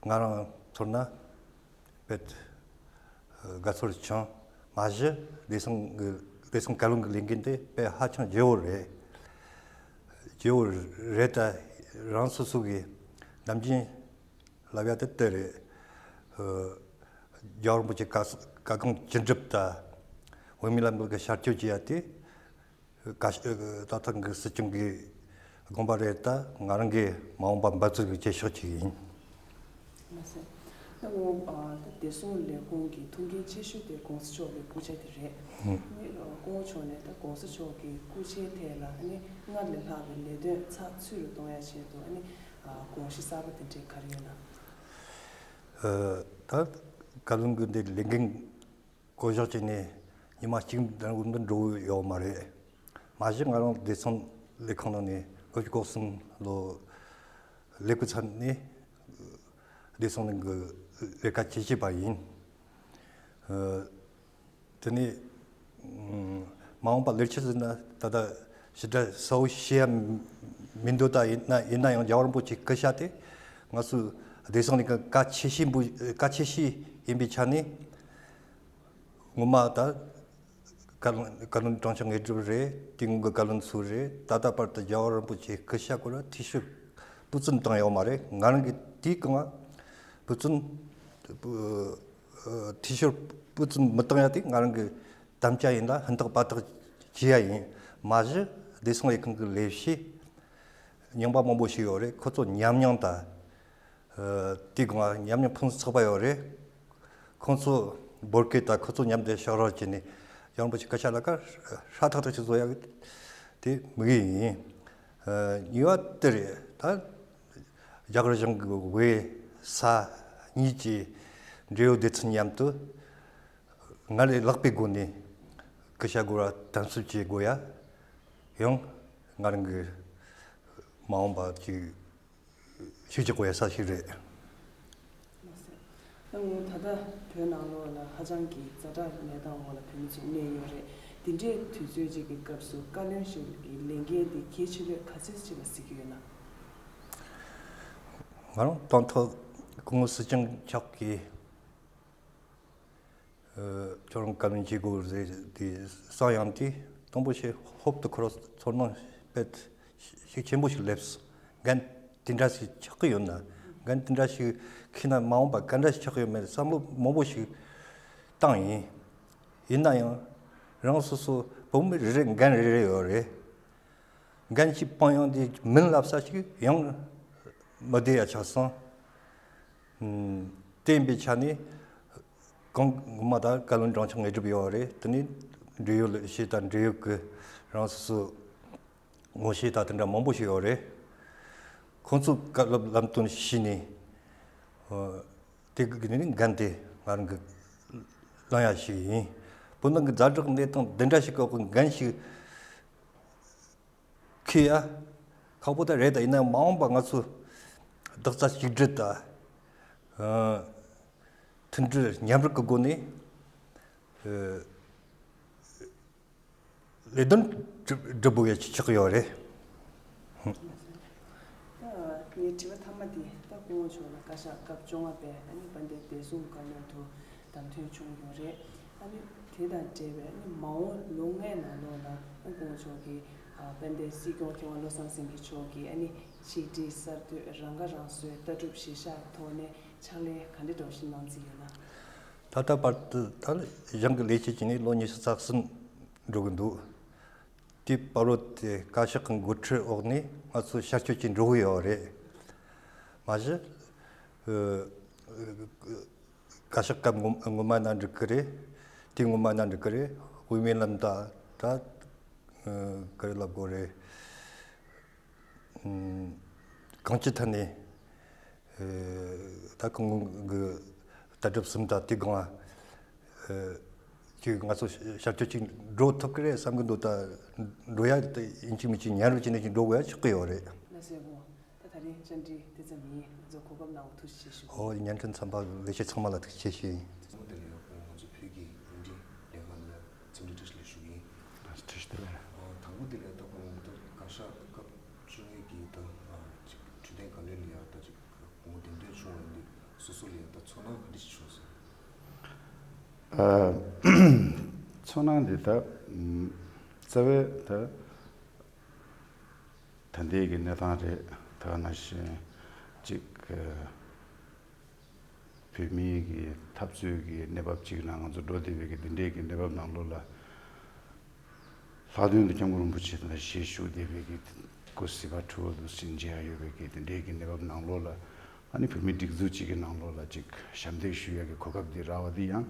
ང་རང་ཚོར་ན་དཔེ་དགའ་ཚོར་བྱུང་། མ་གཞི་བདེ་སྲུང་གི་བདེ་སྲུང་བཀའ་བློན་གྱི་ལས་འགན་དེ་དཔེ་ཧ་ཅང་ལྗིད་པོ་རེད། ལྗིད་པོ་རེད། ད་རང་སོ་སོ་གི་ནམ་རྒྱུན་ལབ་ཡ་དེ་དེ་རེད། ཨ། རྒྱལ་བ་རིན་པོ་ཆེ་བཀའ་བཀའ་དགོངས་ཇི་འགྲུབ་དང་། འོས་མིའི་ལམ་ལུགས་ཀྱི་ཤར་བསྐྱོད་བྱེད་ཡ་དེ། བཀའ་ཤག་ད་ཐེངས་ཀྱི་སྲིད་སྐྱོང་གི་དགོངས་པ་རེད། ད་ང་རང་གི་མ་འོངས་པ་འབད་རྩོལ་གྱི་བྱེད་ཕྱོགས་ཅིག་ཡིན། མ་ཟད། ད་ངོ་ཨ་ད་བདེ་སྲུང་ལས་ཁུངས་ཀྱི་ཐུགས་འགན་ཆེ་ཤོས་དེ་༸གོང་ས་མཆོག་གི་སྐུ་ཕྱྭ་དེ་རེད། ཨ་ནི་སྐུ་ངོ་མཆོག་ནས་ད་༸གོང་ས་མཆོག་གི་སྐུ་ཕྱྭའི་ཐད་ལ་ཨ་ནི་སྔར་ལས་ལྷག་པའི་ལས་དོན་ཚགས་ཚུད་དུ་གཏོང་ཡ་ཆེད་དུ་ཨ་ནི་ཨ་དགོངས་གཞི་གསར་པ་དེ་འདྲས་ག་རེ་ཡོད་ན། ཨ། ད་བཀའ་བློན་གྱི་འདི་ལས་འགན་བསྐོ་གཞག་བྱས་ནས་ཉི་མ་གཅིག་འདྲ་བོ་འདི་འགྲོ་གི་ཡོད་མ་རེད། མ་གཞི་ང་རང་བདེ་སྲུང་ལས་ཁང་ནང་ནས་དགུ་བཅུ་གོ་གསུམ་ལོ་སླེབས་པའི་མཚམས་ནས་བདེ་སྲུང་གི་ལས་ཀ་བྱེད་བྱེད་པ་ཡིན། ཨ། དེ་ནས་མ་འོངས་པ་ལས་ཆེད་ཟེར་ན་ད་ལྟ་ཞིབ་ཕྲ་གསལ་བོ་ཤེས་ཡ་མི་འདུག་ད་ཡིན་ན་ཡིན་ན་ཡང་རྒྱལ་བ་རིན་པོ་ཆེའི་སྐུ་ཕྱྭ་དེ་ང་ཚོའི་བདེ་སྲུང་ལས་ཀ་གལ་ཆེ་ཤོས་པོ་གལ་ཆེ་ཤོས་ཡིན་པའི་ཆ་ནས། ངོ་མ་ད་བཀའ་བློན་བཀའ་བློན་དྲུང་ཆེ་དངོས་གྲུབ་རེད། དེ་སྔོན་གྱི་བཀའ་བློན་ཚོ་རེད། ད་ལྟ་བར་དུ་རྒྱལ་བ་རིན་པོ་ཆེའི་སྐུ་ཕྱྭ་སྐོར་ལ་འཐུས་ཤོར་སྤུ་ཙམ་བཏང་ཡོད་མ་རེད། ང་རང་གིས་དེའི་སྒང་སྤུ་ཙམ་འཐུས་ཤོར་སྤུ་ཙམ་མི་བཏང་ཡ་དེ་ང་རང་གི་དམ་བཅའ་ཡིན་ལ་ཧུན་ཐག་པ་ཐག་བྱེད་ཡ་ཡིན། མ་གཞི་བདེ་སྲུང་ལས་ཁང་གི་ལས་བྱེད་རྙིང་པ་མང་པོ་ཞིག་ཡོད་རེད། ཁོ་ཚོ་ཉམས་མྱོང་དང་། ཨ། དེའི་སྒང་ཉམས་མྱོང་ཕུན་སུམ་ཚོགས་པ་ཡོད་རེད། ཁོང་ཚོ་བོད་སྐད་དང་ཁོ་ཚོ་མཉམ་དུ་ཕྱག་རོགས་བྱས་ནས་རྒྱལ་བ་རིན་པོ་ཆེ་སྐུ་ཕྱྭ་ལ་ཁ་ཧྲ་ཐག་ཐག་ཅིག་བཟོ་ཡག་དེ་དམིགས་ཡུལ་ཡིན། ཨ། གཉིས་པ་དེ་རེད། ད་རྒྱ་གར་གཞུང་གི་བོད་ས་གཉིས་ཀྱི་འབྲེལ་ཡོད་སྡེ་ཚན་མཉམ་དུ་སྔར་ལས་ལྷག་པའི་སྒོ་ནས་སྐུ་ཕྱྭ་སྐོར་ལ་དམ་ཟབ་བྱེད་དགོས་ཡ་ཡང་ང་རང་གི་མ་འོངས་པ་ཅིག་ཤུགས་རྒྱག་དགོས་ཡ་ས་ཞིག་རེད། མ་ཟད། ད་ངོ་ད་ལྟ་བོད་ནང་ལོགས་ལ་ཧ་ཅང་གི་ཛ་དྲག་གནས་སྟངས་འོག་ལ་བོད་མི་ཚོ་གནས་ཡོད་རེད། འདི་འདྲའི་དུས་ཚོད་ཅིག་གི་སྐབས་སུ་བཀའ་བློན་ཞིག་གི་ལས་འགན་འདི་གལ་ཆེ་ལོས་ག་ཚོད་ཅིག་ལ་གཟིགས་ཀྱི་ཡོད་ན། ང་རང་དང་ཐོག་སྐུ་ངོ་སྲིད་སྐྱོང་མཆོག་གིས། ཨ། ཁྱོད་རང་བཀའ་བློན་བྱེད་དགོས་རེད་དེ་གསུངས་ཡང་དེ་དང་པོ་ཞིག་ཧོབ་ཏེ་ཁོ་རང་ཚོར་སྣང་དཔེ་ཤུགས་ཆེན་པོ་ཞིག་སླེབས་སོང་། འགན་དེ་འདྲ་ཞིག་ཆགས་ཀྱི་ཡོད་ན། འགན་དེ་འདྲ་ཞིག་འཁྱེར་ན་མ་འོངས་པ་ག་འདྲ་ཞིག་ཆགས་ཀྱི་ཡོད་མེད་བསམ་བློ་མང་པོ་ཞིག་བཏང་ཡིན། ཡིན་ན་ཡང་རང་སོ་སོ་བོད་མི་རེ་རེ་འགན་རེ་རེ་ཡོད་རེད། འགན་ཞིག་སྤངས་ཡོང་དུས་མིན་ལབ་ས་ཞིག་ཡང་མི་བདེ་ཡ་ཆགས་སོང་། ཨ། དེ་ཡིན་པའི་ཆ་ནས་གང་ངོ་མ་ད་བཀའ་བློན་དྲུང་ཆེ་དངོས་གྲུབ་ཡོད་རེད། དེ་ནས་འབྲེལ་ཡོད་ལས་བྱེད་དང་འབྲེལ་ཡོད་ཀྱི་རང་སོ་སོ་ངོ་ཤེས་དང་དེ་འདྲ་མང་པོ་ཞིག་ཡོད་རེད། ཁོང་ཚོས་བཀའ་སློབ་ལམ་སྟོན་ཞུས་ནས། ཨ། དེ་གི་ནས་འགན་དེ་ང་རང་གི་བླང་ཡ་ཞིག་ཡིན། བོད་ནང་གི་ཛ་དྲག་གནས་སྟངས་འདི་འདྲ་ཞིག་གི་འོག་གི་འགན་ཞིག་འཁྱེར་ཡ། ཁག་པོ་ད་རེད། ད་ཡིན་ན་མ་འོངས་པ་ང་ཚོ་རྡོག་རྩ་གཅིག་སྒྲིལ་དང་། ཨ། མཐུན་སྒྲིལ་མཉམ་རུབ་ཀྱི་སྒོ་ནས། ཨ། ལས་དོན་སྒྲུབ་སྒྲུབ་དགོས་ཡ་ཆགས་ཀྱི་ཡོད་རེད། ད་ངའི་དྲི་བ་མཐའ་མ་འདི་ད་སྐུ་ངོ་མཆོག་ལ་བཀའ་ཤག་སྐབས་བཅོ་ལྔ་པའི་ཨ་ནི་དཔལ་ལྡན་བདེ་སྲུང་བཀའ་བློན་དུ་བདམས་ཐོན་བྱུང་ཡོད་རེད། ཨ་ནི་དེ་དང་འབྲེལ་བའི་ཨ་ནི་མ་འོངས་ལོ་ལྔའི་ནང་ལོགས་ལ་ཨ་སྐུ་ངོ་མཆོག་གིས་ཨ་དཔལ་ལྡན་སྲིད་སྐྱོང་མཁས་དབང་བློ་བཟང་སེང་གེ་མཆོག་གིས་ཨ་ནི་ཆིག་སྒྲིལ་གསར་གཏོད་རང་ཁ་རང་གསོའི་ལྟ་གྲུབ་གཞིར་བཞག་ཐོག་ནས་ཕྱག་ལས་ག་འདྲ་འདྲ་བཞིན་གནང་རྩིས་ཡོད་ན། ད་ལྟ་བར་དུ་ད་གཞུང་གི་ལས་བྱེད་བྱས་ནས་ལོ་ཉི་ཤུ་རྩ་གསུམ་འགྲོ་གི་འདུག་དེའི་བར་དུ་དེ་བཀའ་ཤག་གི་འགོ་ཁྲིད་འོག་ནས་ང་ཚོ་ཤར་བསྐྱོད་ཀྱིས་འགྲོ་གི་ཡོད་རེད། མ་གཞི། ཨ། བཀའ་ཤག་སྐབས་སྔོན་སྔོན་མ་ན་འགྲིག་གི་རེད། དེ་སྔོན་མ་ན་འགྲིག་གི་རེད། དབུ་མའི་ལམ་ད་ད། ཨ། ག་རེ་ལབ་དགོས་རེད། གང་ཅི་ཐད་ནས་ད་ཁོང་གི་ལྟ་གྲུབ་གསུམ་དང་དེའི་སྒང་ཅིག་ང་ཚོ་བྱ་སྤྱོད་ཅིག་འགྲོ་ཐུབ་ཀྱི་རེད་བསམ་གྱི་འདུག་ད་འགྲོ་ཡ་ཡིན་གཅིག་མིན་གཅིག་ཉར་བ་བྱས་ནས་ཅིག་འགྲོ་དགོས་ཡ་ཆགས་ཀྱི་ཡོད་རེད། ལགས་སོ། ད་ད་རིང་བཅར་འདྲི་དེ་ཙམ་ཡིན། ང་ཚོ་གོ་སྐབས་གནང་བ་ཐུགས་རྗེ་ཆེ་ཞུ། ཨོ་བརྙན་འཕྲིན་ཚན་པ་ལས་བྱེད་ཚང་མ་ལ་ཐུགས་རྗེ་ཆེ་ཞུ་ཡིན། ཚང་མ་དེ་ལ་ཡང་ཁོང་ང་ཚོ་བོད་ཀྱི་འགྲིམ་འགྲུལ་ལས་ཁང་ལ་འཚམས་འདྲི་བཀྲ་ཤིས་བདེ་ལེགས་ཞུ་གི་ཡིན། བཀྲ་ཤིས་བདེ་ལེགས། ཨོ་དང་པོ་དེ་ལ་ད་ཁོང་ད་བཀའ་ཤག་སྐབས་བཅོ་ལྔ་གི་ད་ཅིག་འཕྲོད་བསྟེན་བཀའ་བློན་ལ་ཡང་ད་ཅིག་ངོ་བོ་འདེམས་ཐོན་བྱུང་བ་འདི་སོ་སོ་ལ་ཡང་ད་ཚོར་སྣང་ག་འདྲ་ཞིག་བྱུང་སོང་། ཨ་ཚོར་སྣང་འདི་ད་རྩ་བའི་ད་ད་ལྟའི་གི་གནས་སྟངས་རེད། ད་ག་ནང་བཞིན་ཅིག་བོད་མིའི་གི་འཐབ་རྩོད་ཀྱི་གནས་བབ་ཅིག་ནང་ང་ཚོ་འགྲོ་བསྡད་པའི་གི་འདི་འདྲའི་གི་གནས་བབ་ནང་ལོགས་ལ། ལྷག་དོན་དུ་སྐྱབས་མགོན་རིན་པོ་ཆེ་དང་ཞལ་བཞུགས་བསྡད་པའི་གི་སྐུ་གཟི་ཕར་འཁྲུལ་བ་འདུག་ཅིག་མཇལ་ཡ་ཡོད་པའི་གི་དེ་འདྲའི་གི་གནས་བབ་ནང་ལོགས་ལ། ཨ་ནི་བོད་མི་སྒྲིག་འཛུགས་གཅིག་གི་ནང་ལོགས་ལ་ཅིག་ཞབས་འདེགས་ཞུ་ཡ་གི་གོ་སྐབས་འདི་རག་པ་འདི་ཡང་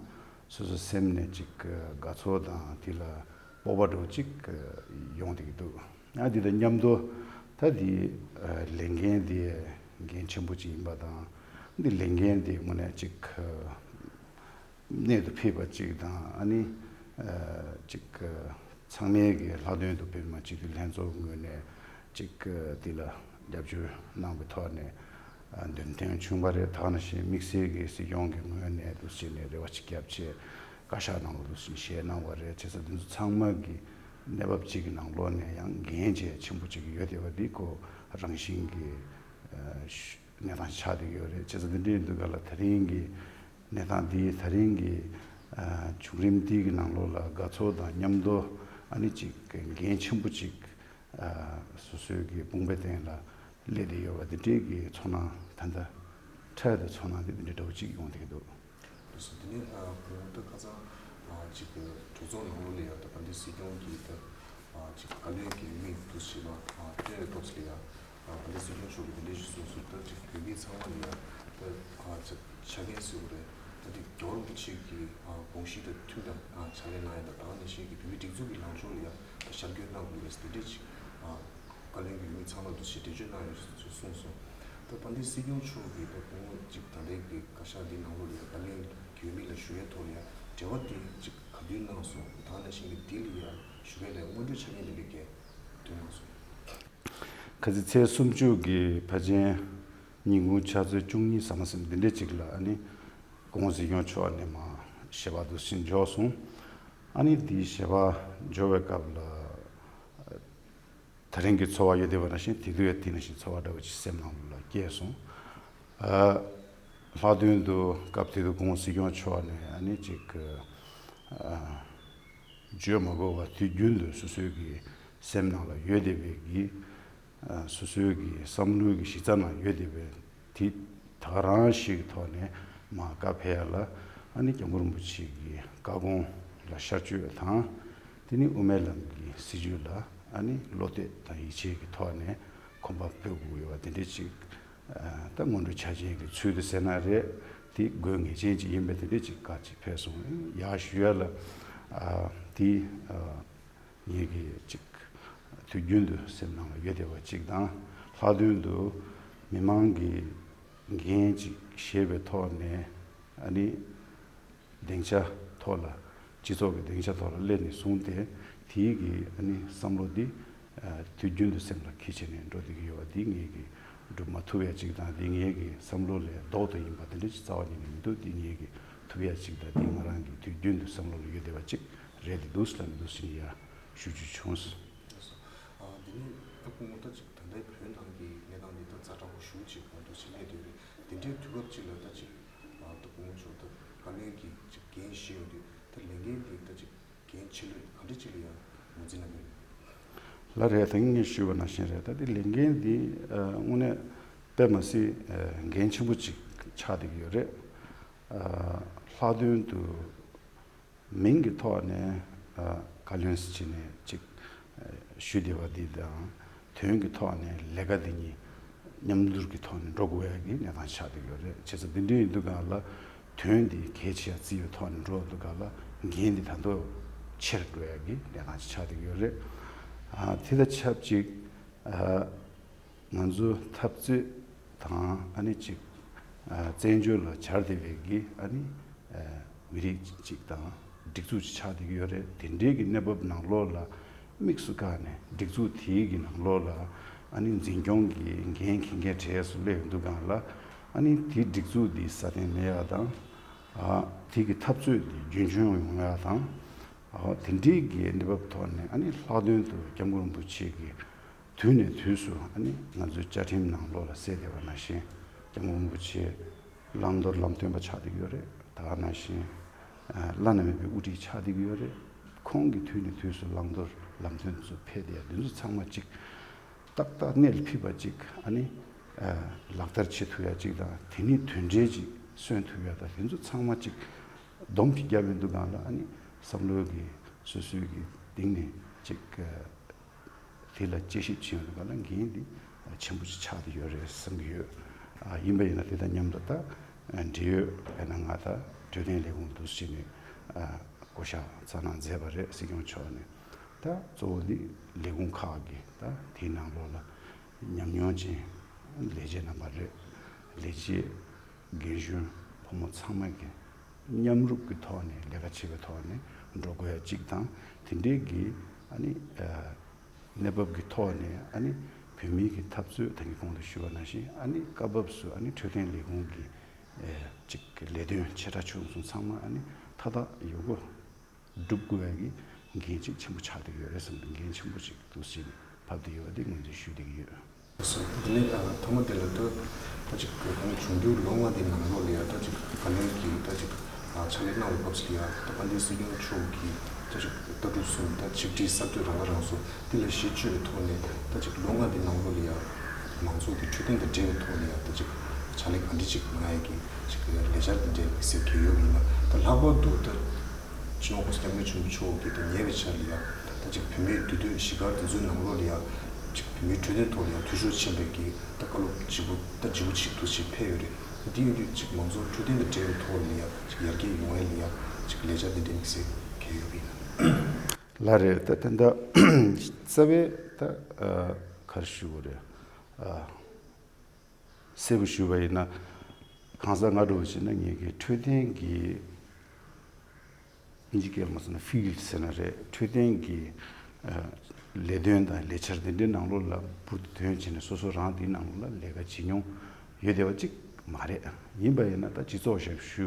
སོ་སོ་སེམས་ནས་ཅིག་དགའ་ཚོར་དང་དེ་ལ་སྤོབས་པ་འདྲ་བོ་ཅིག་ཡོང་བསྡད་ཀྱི་འདུག་ཨ་འདི་དང་མཉམ་དུ་ད་འདི་ལས་འགན་འདི་འགན་ཆེན་པོ་ཅིག་ཡིན་པ་དང་། འདི་ལས་འགན་འདི་དངོས་གནས་ཅིག་གནད་དུ་ཕེབས་པ་ཅིག་དང་། ཨ་ནི་ཅིག་ཚང་མས་ཀྱི་ལྷག་དོན་དུ་བོད་མི་མང་སྤྱི་འཐུས་ལྷན་ཚོགས་ངོས་ནས་ཅིག་འདི་ལ་རྒྱབ་སྐྱོར་གནང་བའི་ཐོག་ནས་འདོན་ཐོན་བྱུང་བ་རེད། ད་ག་ནང་བཞིན་དམིགས་བསལ་གྱི་སྲིད་སྐྱོང་གི་ངོས་ནས་འདུག་བྱས་ནས་རེ་བ་ཅིག་བརྒྱབ་བྱས་བཀའ་ཤག་ནང་ལ་འདུག་བྱས་ནས་བཞེས་གནང་བ་རེད། བྱས་ཙང་འདི་ཚོ་ཚང་མ་གི་གནས་བབ་ཅིག་གི་ནང་ལོགས་ནས་ཡང་འགན་བྱས་ཆེན་པོ་ཅིག་ཡོད་བསྡད་པ་འདི་ཁོ་རང་བཞིན་གྱི་གནས་སྟངས་ཆགས་བསྡད་ཀྱི་ཡོད་རེད། བྱས་ཙང་འདི་འདྲའི་དུས་སྐབས་ལ་ད་རིང་གི་གནས་སྟངས་འདི་ད་རིང་གི་ཨ་བྱུང་རིམ་འདི་གི་ནང་ལོགས་ལ་དགའ་ཚོར་དང་མཉམ་དུ་ཨ་ནི་ཅིག་འགན་ཆེན་པོ་ཅིག་ཨ་སོ་སོའི་གི་དཔུང་པའི་སྟེང་ལ་སླེབས་བསྡད་ཡོད་པ་འདི་འདྲའི་གི་ཚོར་སྣང་ད་ལྟ་འཕྲལ་དུ་ཚོར་སྣང་འདི་འདི་འདྲ་འདྲ་བོ་ཅིག་ཡོང་བསྡད་ཀྱི་འདུག་ལགས་སོ། དེ་ནས་ཨ་ཁོང་ད་ཁ་སང་ཨ་ཅིག་གྲོས་ཚོགས་ནང་ལོགས་ལ་ཡང་ད་ད་ལྟའི་སྲིད་སྐྱོང་གིས་ད་ཨ་ཅིག་བཀའ་བློན་གྱི་མིང་འདུག་ཞེས་པ་ཨ་བཏོན་པའི་སྐབས་སུ་ལ་ཡང་ཨ་ད་ལྟའི་སྲིད་སྐྱོང་མཆོག་གིས་དེ་འདྲའི་ཞིག་གསུངས་སོང་། ད་ཅིག་བོད་མི་ཚང་མ་ལ་ཡང་ད་ཨ་ཅིག་ཆ་རྐྱེན་ཟེར་དགོས་རེད། ད་ཅིག་རྒྱལ་བ་རིན་པོ་ཆེ་གི་ཨ་དགོངས་གཞི་དང་མཐུན་པའི་ཨ་ཕྱག་ལས་གནང་ཡ་དང་། ད་ག་ནང་བཞིན་གྱི་བོད་མིའི་སྒྲིག་འཛུགས་ཀྱི་ལངས་ཕྱོགས་ལ་ཡང་ད་ཤར་བསྐྱོད་གནང་དགོས་རེད་ཟེར་དེ་འདྲའི་ཅིག་ཨ། བཀའ་བློན་གྱི་འོས་མི་ཚང་མ་འདུག་ཅེས་འགྲེལ་བརྗོད་གནང་ཡོད་ཅེས་གསུངས་སོང་། ད་ད་ལྟའི་སྲིད་སྐྱོང་མཆོག་གིས་ད་སྐུ་ངོ་གཅིག་ད་ལྟའི་གི་བཀའ་ཤག་འདི་ནང་ལོགས་ལ་ཡང་བཀའ་བློན་གྱི་འོས་མི་ལ་ཞུ་ཡའི་ཐོག་ལ་ཡང་འབྲེལ་བ་དེ་གཅིག་ག་དུས་གནང་སོང་། ད་ག་ནང་བཞིན་གྱི་འདི་ལ་ཡང་ཞུ་བའི་ལས་སྔོན་འགྲོའི་ཆ་རྐྱེན་དེ་འདྲ་གས་དུས་གནང་སོང་། ཁ་ཚིག་ཚེས་སུམ་ཅུ་གི་ཕལ་ཆེར་ཉིན་གུང་ཕྱག་ཚོད་བཅུ་གཉིས་ཟ་མ་ཟིན་འདི་འདྲའི་ཅིག་ལ་ཨ་ནི་སྐུ་ངོ་སྲིད་སྐྱོང་མཆོག་ནས་མར་ཞལ་པར་འདུག་སེ་འབྱོར་སོང་། ཨ་ནི་འདིའི་ཞལ་པར་འབྱོར་བའི་སྐབས་ལ། ད་རིང་གི་ཚོར་བ་ཡོད་བསྡད་པ་ནང་བཞིན་དེ་དུས་ཡང་དེ་ནང་བཞིན་ཚོར་བ་འདྲ་བོ་ཅིག་སེམས་ནང་ལ་སྐྱེས་སོང་། ཨ། ལྷག་དོན་དུ་སྐབས་དེ་དུས་སྐུ་ངོ་སྲིད་སྐྱོང་མཆོག་ནས་ཨ་ནི་ཅིག་ཨ། བརྗོད་མ་དགོས་པར་དུས་རྒྱུན་དུ་སོ་སོའི་གི་སེམས་ནང་ལ་ཡོད་བསྡད་པའི་གི་ཨ། སོ་སོའི་གི་བསམ་བློའི་གི་གཞི་རྩ་ནང་ཡོད་བསྡད་པའི་དེ་ད་ག་རང་ཞིག་གི་ཐོག་ནས་མར་བཀའ་ཕེབས་ཡ་ལ་ཨ་ནི་སྐྱབས་མགོན་རིན་པོ་ཆེ་གི་བཀའ་དགོངས་ལ་ཤར་བསྐྱོད་དང་། དེ་ནི་དབུ་མའི་ལམ་གྱི་སྲིད་བྱུས་ལ་ཨ་ནི་བློ་གཏད་དང་ཡིད་ཆེས་ཀྱི་ཐོག་ནས་གོམ་པ་སྤོ་དགོས་ཡོད་པ་དེ་འདྲ་ཅིག་ད་སྔོན་འགྲོའི་ཆ་རྐྱེན་གྱི་ཚུལ་དུ་ཟེར་ན་རེད། དེ་དགོས་ངེས་ཅན་ཅིག་ཡིན་པའི་དེ་འདྲ་ཅིག་བཀའ་ཅིག་ཕེབས་སོང་། ཡར་ཞུ་ཡ་ལ་དེ་ངེད་ཀྱི་ཅིག་དུས་རྒྱུན་དུ་སེམས་ནང་ལ་ཡོད་བསྡད་པ་ཅིག་དང་། ལྷག་དོན་དུ་མི་མང་གི་འགན་ཅིག་བཞེས་པའི་ཐོག་ནས་ཨ་ནི། སྡིངས་ཆ་ཐོག་ལ། སྤྱི་ཚོགས་ཀྱི་སྡིངས་ཆ་ཐོག་ལ་སླེབས་ནས་བཟུང་སྟེ། དེའི་གི་ཨ་ནི་བསམ་བློ་འདི་དུས་རྒྱུན་དུ་སེམས་ལ་འཁྱེར་བྱས་ནས་འགྲོ་བསྡད་ཀྱི་ཡོད་པ་འདི་ངེད་ཀྱིས་སྒྲུབ་མ་ཐུབ་ཡ་ཅིག་དང་། འདི་ངེད་ཀྱི་བསམ་བློ་ལས་ལྡོག་ཏུ་ཡིན་པ་དེ་འདྲ་ཅིག་རྩ་བ་ཉིད་ནས་མི་འདུག་འདི་ངེད་ཀྱིས་ཐུབ་ཡ་ཅིག་དང་། འདི་ང་རང་གི་དུས་རྒྱུན་དུ་བསམ་བློ་ལ་ཡོད་བསྡད་པ་ཅིག་རེད་འདི་འདུག་ཟེར་ལབ་ནས་འདུག་ཟེར་ནས་ཡ་ཞུ་རྒྱུ་བྱུང་སོང་། ཨ་འདི་ནི་ད་སྐུ་ངོ་ད་ཅིག་ད་ལྟའི་བོད་ནང་གི་གནས་སྟངས་འདི་ད་ཛ་དྲག་པོ་ཞེ་པོ་ཅིག་གོང་དུ་ཕྱིན་གནས་བསྡད་རེད། དེ་འདྲའི་དུས་སྐབས་ཅིག་ལ་ད་ཅིག་ཨ་ད་སྐུ་ངོ་མཆོག་ད་བཀའ་བློན་གྱི་ཅིག་འགན་བཞེས་ཡོང་དུས་ད་ལས་འགན་འདི་ད་ཅིག་འགན་ཆེ་ལོས་ག་འདྲ་ཅིག་ལ་ཡང་ངོས་འཛིན་གནང་གི་ཡོད། ལགས་རེད། ད་ངས་ཞུས་པ་ནང་བཞིན་རེད། ད་དེ་ལས་འགན་འདི་ཨ་དངོས་གནས་དཔེ་མ་སྲིད་ཨ་འགན་ཆེན་པོ་ཅིག་ཆགས་བསྡད་ཀྱི་ཡོད་རེད། ཨ་ལྷག་དོན་དུ་མིང་གི་ཐོག་ནས་ཨ་བཀའ་བློན་ཟེར་བྱས་ནས་ཅིག་ཨ་ཞུས་བསྡད་པ་འདི་དང་། དོན་གྱི་ཐོག་ནས་ལས་ཀ་འདི་གཉིས་མཉམ་བསྡུར་གྱི་ཐོག་ནས་འགྲོ་དགོས་ཡ་གི་གནས་སྟངས་ཆགས་བསྡད་ཡོད་རེད། བྱས་ཙང་འདི་འདྲ་ཡིན་དུས་སྒང་ལ་དོན་འདི་གལ་ཆེ་ཡ་བརྩི་བའི་ཐོག་ནས་འགྲོ་དུས་སྒང་ལ་འགན་འདི་ད་དུང་ཆེར་འགྲོ་ཡ་གི་གནས་སྟངས་ཅིག་ཆགས་བསྡད་ཡོད་རེད། ཨ་དེ་དང་ཆབས་ཅིག་ཨ། ང་ཚོའི་འཐབ་རྩོད་དང་ཨ་ནི་ཅིག་ཨ་བཙན་བྱོལ་ལ་སྦྱར་བསྡད་པའི་གི་ཨ་ནི་ཨ་མི་རིགས་ཅིག་དང་སྒྲིག་འཛུགས་ཅིག་ཆགས་བསྡད་ཀྱི་ཡོད་རེད། དེ་འདྲའི་གི་གནས་བབ་ནང་ལོགས་ལ་དམིགས་སུ་བཀར་ནས་སྒྲིག་འཛུགས་དེའི་གི་ནང་ལོགས་ལ་ཨ་ནི་འཛིན་སྐྱོང་གི་འགན་འཁྱེར་མཁན་གྲས་སུ་སླེབས་ཡོང་དུས་སྒང་ལ་ཨ་ནི་དེ་སྒྲིག་འཛུགས་འདི་སྲ་བརྟན་མེད་ཡག་དང་ཨ་དེ་གི་འཐབ་རྩོད་འདི་རྒྱུན་འཁྱོངས་ཡོང་ཡག་དང་ཨ་དེ་འདྲའི་གི་གནས་བབ་ཐོག་ནས་ཨ་ནི་ལྷག་དོན་དུ་སྐྱབས་མགོན་རིན་པོ་ཆེ་གི་དུས་ནས་དུས་སུ་ཨ་ནི་ང་ཚོའི་བཅའ་ཁྲིམས་ནང་ལོགས་ལ་གསལ་བསྡད་པ་ནང་བཞིན་སྐྱབས་མགོན་རིན་པོ་ཆེ་བླང་དོར་ལམ་སྟོན་པ་ཆགས་བསྡད་ཀྱི་ཡོད་རེད། ད་ག་ནང་བཞིན་བླ་ན་མེད་པའི་དབུ་ཁྲིད་ཆགས་བསྡད་ཀྱི་ཡོད་རེད། ཁོང་གི་དུས་ནས་དུས་སུ་བླང་དོར་ལམ་སྟོན་ཚོ་ཕེབས་བསྡད་ཡ་འདི་ཚོ་ཚང་མ་གཅིག་ཏག་ཏག་གནད་ལ་ཕིབས་པ་གཅིག་ཨ་ནི་ལག་བསྟར་བྱེད་ཐུབ་ཡ་གཅིག་དང་དེ་ནི་དོན་འབྲས་ཅིག་སོན་ཐུབ་ཡ་དང་དེ་ཚོ་ཚང་མ་གཅིག་སྡོམ་གྱིས་བརྒྱབ་ཡོང་དུས་སྒང་ལ་ཨ་ནི་བསམ་བློ་གི་སོ་སོའི་གི་སྟེང་ནས་ཅིག་དེ་ལ་དཔྱད་ཞིབ་བྱེད་ཡོང་དུས་སྒང་ལ་འགན་འདི་ཆེན་པོ་ཅིག་ཆགས་བསྡད་ཡོད་རེད་བསམ་གྱི་ཡོད། ཡིན་པ་ཡིན་ན་དེ་དང་མཉམ་དུ་ད་འབྲེལ་ཡོད་དཔེར་ན་ང་ད་འཕྲོད་བསྟེན་ལས་ཁུངས་འདུག་སེ་བྱས་ནས་བསྐོ་བཞག་གཙང་གནང་མཛད་པ་རེད། སྲིད་སྐྱོང་མཆོག་ནས་ད་གཙོ་བོ་འདི་ལས་ཁུངས་ཁག་གི་ད་དེའི་ནང་ལོགས་ལ་ཉམས་མྱོང་ཅན་ལས་བྱེད་རྣམ་པ་རེད། ལས་བྱེད་རྒན་གཞོན་ཕོ་མོ་ཚང་མ་གི་མཉམ་རུབ་ཀྱི་ཐོག་ནས་ལས་ཀ་བྱེད་པའི་ཐོག་ནས་འགྲོ་དགོས་ཡ་གཅིག་དང་དེ་འབྲེལ་གྱི་ཨ་ནི་ཨ་གནས་བབ་ཀྱི་ཐོག་ནས་ཨ་ནི་བོད་མིའི་གི་འཐབ་རྩོད་ད་གིན་གོང་དུ་ཞུས་པ་ནང་བཞིན་ཨ་ནི་སྐབས་བབས་སུ་ཨ་ནི་འཕྲོད་བསྟེན་ལས་ཁུངས་ཀྱི་ཨ་ཅིག་ལས་དོན་ཆེ་ཕྲ་ཆུང་གསུམ་ཚང་མ་ཨ་ནི་མཐའ་དག་ཡོད་དགུ་སྒྲུབ་དགོས་ཡ་གི་འགན་ཅིག་ཆེན་པོ་ཆགས་བསྡད་ཡོད་རེད་བསམ་པའི་འགན་ཆེན་པོ་ཅིག་འདུག་སེ་བྱས་ནས་ཕབ་བསྡད་ཡོད་པ་དེ་ངོས་འཛིན་ཞུ་བསྡད་ཀྱི་ཡོད། སོ། དེ་ནས་ཨ་ཐོག་མ་དེ་ལ་ད་ད་ཅིག་ད་ནི་འབྱུང་འགྱུར་ལོ་ལྔ་དེའི་ནང་ལོགས་ལ་ཡ་ད་ཅིག་བཀའ་བློན་གྱིས་ད་ཅིག་ཨ་ཕྱག་ལས་གནང་བའི་སྐབས་སུ་ཡ་ད་དཔལ་ལྡན་སྲིད་སྐྱོང་མཆོག་གིས་ད་ཅིག་ལྟ་གྲུབ་གསུམ་ད་ཆིག་སྒྲིལ་གསར་གཏོད་རང་ཁ་རང་གསོ་དེ་ལ་གཞི་བཅོལ་བའི་ཐོག་ནས་ད་ཅིག་ལོ་ལྔ་དེའི་ནང་ལོགས་ལ་ཡ་མང་ཚོགས་ཀྱི་འཕྲོད་བསྟེན་དང་འབྲེལ་བའི་ཐོག་ལ་ཡ་ད་ཅིག་ཕྱག་ལས་ག་འདྲ་ཅིག་གནང་ཡ་གི་ཅིག་ལས་འཆར་དེ་འདྲའི་དམིགས་བསལ་གལ་ཡོད་པ་ཡིན་ན་ད་ལྷག་པར་དུ་ད་སྤྱི་ནོར་༸གོང་ས་༸སྐྱབས་མགོན་ཆེན་པོ་མཆོག་གིས་ད་ཉེ་བའི་ཆར་ལ་ཡ་ད་ཅིག་བོད་མིའི་དུས་སྟོན་གཞིས་སྒར་དེ་ཚོའི་ནང་ལོགས་ལ་ཡ་ཅིག་བོད་མིའི་འཕྲོད་བསྟེན་ཐོག་ལ་ཡ་འཐུས་ཤོར་ཕྱིན་པའི་གི་ད་བཀའ་སློབ་ལྗིད་པོ་ད་ལྗིད་པོ་ཅིག་ཏུ་ཞིག་ཕེབས་ཡོད་རེད། ད་དེ་ཡིན་དུས་ཅིག་མང་ཚོགས་འཕྲོད་བསྟེན་དང་འབྲེལ་བའི་ཐོག་ལ་ཡ་ཅིག་ཡར་རྒྱས་ཡོང་ཡ་ལ་ཡ་ཅིག་ལས་འཆར་དེ་འདྲའི་དམིགས་བསལ་གལ་ཡོད་པ་ཡིན་ན། ལགས་རེད། ད་ད་ལྟ་རྩ་བའི་ད་ཨ་ག་རེ་ཞུ་དགོས་རེད། ཨ་གསལ་པོ་ཞུས་པ་ཡིན་ན་གང་ཟག་ང་འདྲ་བོ་བྱས་ན་ངེད་ཀྱི་འཕྲོད་བསྟེན་གྱི་ཨིན་ཇི་སྐད་ལ་མ་སོང་ན་ཕིལཌ་ཟེར་ན་རེད། འཕྲོད་བསྟེན་གྱི་ཨ་ལས་དོན་དང་ལས་འཆར་དེ་འདྲའི་ནང་ལོགས་ལ་འབུར་དུ་ཐོན་བྱས་ནས་སོ་སོ་རང་དེའི་ནང་ལོགས་ལ་ལས་ཀ་བྱེད་མྱོང་ཡོད་བསྡད་པ་གཅིག་མ་རེད། ཡིན་པ་ཡིན་ན་ད་སྤྱི་ཚོགས་ཞབས་ཞུ་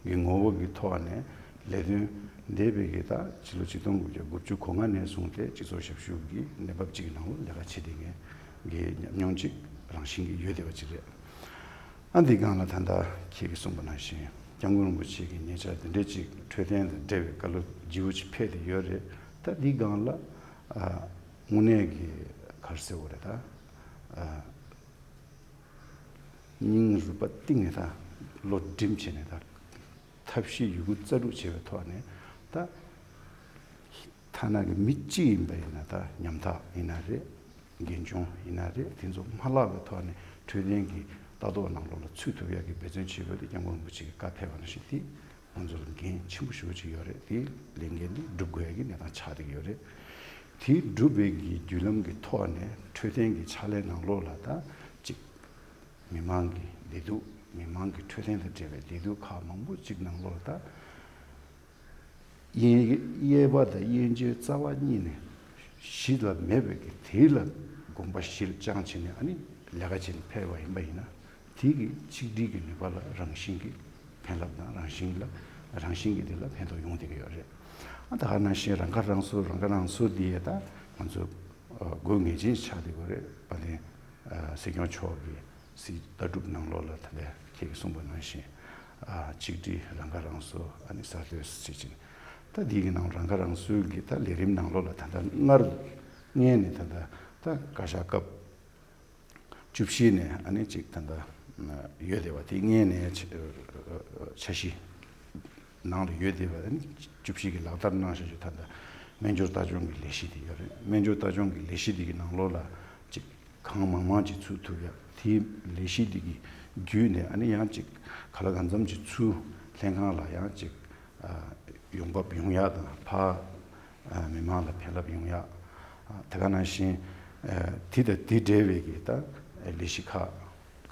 གི་ངོ་བོ་གི་ཐོག་ནས་ལས་དོན་འདས་པའི་གི་ད་ཕྱི་ལོ་ཆིག་སྟོང་དགུ་བརྒྱ་དགུ་བཅུ་གོ་ལྔ་ནས་བཟུང་སྟེ་སྤྱི་ཚོགས་ཞབས་ཞུ་གི་གནས་བབ་ཅིག་གི་ནང་ལོགས་ལས་ཀ་བྱེད་བསྡད་མཁན་གྱི་ཉམས་མྱོང་ཅིག་རང་བཞིན་གྱི་ཡོད་བསྡད་པ་ཅིག་རེད། ཨ་འདི་སྒང་ལ་ད་ལྟ་ཁྱེད་ཀྱིས་གསུངས་པ་ནང་བཞིན་སྐྱབས་མགོན་རིན་པོ་ཆེ་གི་ཉེ་ཆར་དེ་འདྲའི་ཅིག་འཕྲོད་བསྟེན་དང་འབྲེལ་བའི་བཀའ་སློབ་ལྗིད་པོ་ཅིག་ཕེབས་བསྡད་ཡོད་རེད། ད་འདི་སྒང་ལ་ཨ་དངོས་གནས་ཀྱི་ག་རེ་ཟེར་དགོས་རེད། ད་ཨ་སྙིང་རུས་པ་གཏིང་ནས་ད་བློ་སྒྲིམ་བྱས་ནས་ད་ཐབས་ཤེས་ཡོད་རྒུ་རྩལ་སྤྲུགས་བྱས་པའི་ཐོག་ནས་ད་ཐ་ན་གི་མི་གཅིག་ཡིན་པ་ཡིན་ན་ད་ཉམ་ཐག་ཡིན་ན་རེད། འགན་སྐྱོང་ཡིན་ན་རེད། དེ་ཚོ་མ་བརླག་པའི་ཐོག་ནས་འཕྲོད་བསྟེན་གྱི་ལྟ་རྟོག་ནང་ལོགས་ལ་ཚུད་ཐུབ་ཡག་གི་འབད་བརྩོན་བྱེད་དགོས་ཏེ་སྐྱབས་མགོན་རིན་པོ་ཆེ་གི་བཀའ་ཕེབས་པ་ནང་བཞིན་དེ་ང་ཚོ་ལ་འགན་ཆེན་པོ་ཞེ་པོ་ཅིག་ཡོད་རེད། དེའི་ལས་འགན་དེ་སྒྲུབ་དགོས་ཡག་གི་གནས་སྟངས་ཆགས་བསྡད་ཀྱི་ཡོད་རེད། དེ་སྒྲུབ་པའི་གི་བརྒྱུད་ལམ་གྱི་ཐོག་ནས་འཕྲོད་བསྟེན་གྱི་ཕྱག་ལས་ནང་ལོགས་ལ་ད་ཅིག་མི་མང་གི་བདེ་སྡུག་མི་མང་གི་འཕྲོད་བསྟེན་དང་འབྲེལ་བའི་བདེ་སྡུག་ཁག་མང་པོ་ཅིག་ནང་ལོགས་ལ་ད། དབྱེ་དབྱེ་བ་དང་དབྱེ་འབྱེད་རྩ་བ་ཉིད་ནས་གཞི་ལ་མེད་པའི་གི་དེ་ལ་དགོངས་པ་གཞིར་བཅངས་བྱས་ནས་ཨ་ནི་ལས་ཀ་བྱས་ནས་ཕེབས་པ་ཡིན་པ་ཡིན་ན་དེ་གི་ཆིག་སྒྲིལ་གྱི་ནུས་པ་ལ་རང་བཞིན་གྱི་ཕན་རླབས་དང་རང་བཞིན་ལ་རང་བཞིན་གྱི་དེ་ལ་ཕན་ཐོགས་ཡོང་བསྡད་ཀྱི་ཡོད་རེད། ཨ་ད་ག་ནང་བཞིན་རང་ཁ་རང་གསོ་རང་ཁ་རང་གསོ་འདི་ཡ་ད་ང་ཚོ་དགོས་ངེས་ཅན་ཆགས་བསྡད་ཀྱི་ཡོད་རེད། དཔལ་ལྡན་སྲིད་སྐྱོང་མཆོག་གིས། སྲིད་ལྟ་གྲུབ་ནང་ལོགས་ལ་ད་ལྟ་ཁྱེད་ཀྱིས་གསུངས་པ་ནང་བཞིན་ཨ་ཆིག་སྒྲིལ་རང་ཁ་རང་གསོ་ཨ་ནི་གསར་གཏོད་ཟེར་ཅིང་ད་འདི་གི་ནང་རང་ཁ་རང་གསོའི་གི་ད་ལས་རིམ་ནང་ལོགས་ལ་ད་ལྟ་སྔར་སྔས་ནས་ད་ལྟ་ད་བཀའ་ཤག་སྐབས་བཅུ་བཞི་ནས་ཨ་ནི་ཅིག་ད་ལྟ་ཡོད་བསྡད་པ་དེ་སྔས་ནས་འཆར་གཞི། ནང་ལ་ཡོད་བསྡད་པ་ནི་བཅུ་བཞི་གི་ལག་བསྟར་གནང་བཞག་རྒྱུ་ད་ལྟ་སྨན་སྦྱོར་ལྟ་སྐྱོང་གི་ལས་གཞི་དེ་ཡོད་རེད། སྨན་སྦྱོར་ལྟ་སྐྱོང་གི་ལས་གཞི་དེ་གི་ནང་ལོགས་ལ་ཅིག་གང་མང་མང་ཅིག་ཚུད་ཐུབ་ཡ་དེའི་ལས་གཞི་དེ་གི་བརྒྱུད་ནས་ཨ་ནི་ཡང་ཅིག་ག་ལ་གང་འཚམ་ཅིག་ཚུར་ལྷན་ཁང་ལ་ཡང་ཅིག་ཡོང་འབབ་ཡོང་ཡ་དང་ཕར་མི་མང་ལ་ཕན་རླབས་ཡོང་ཡ་དེ་ག་ནང་བཞིན་དེ་དང་དེ་འབྲེལ་བའི་གི་ད་ ལས་གཞི་ཁག་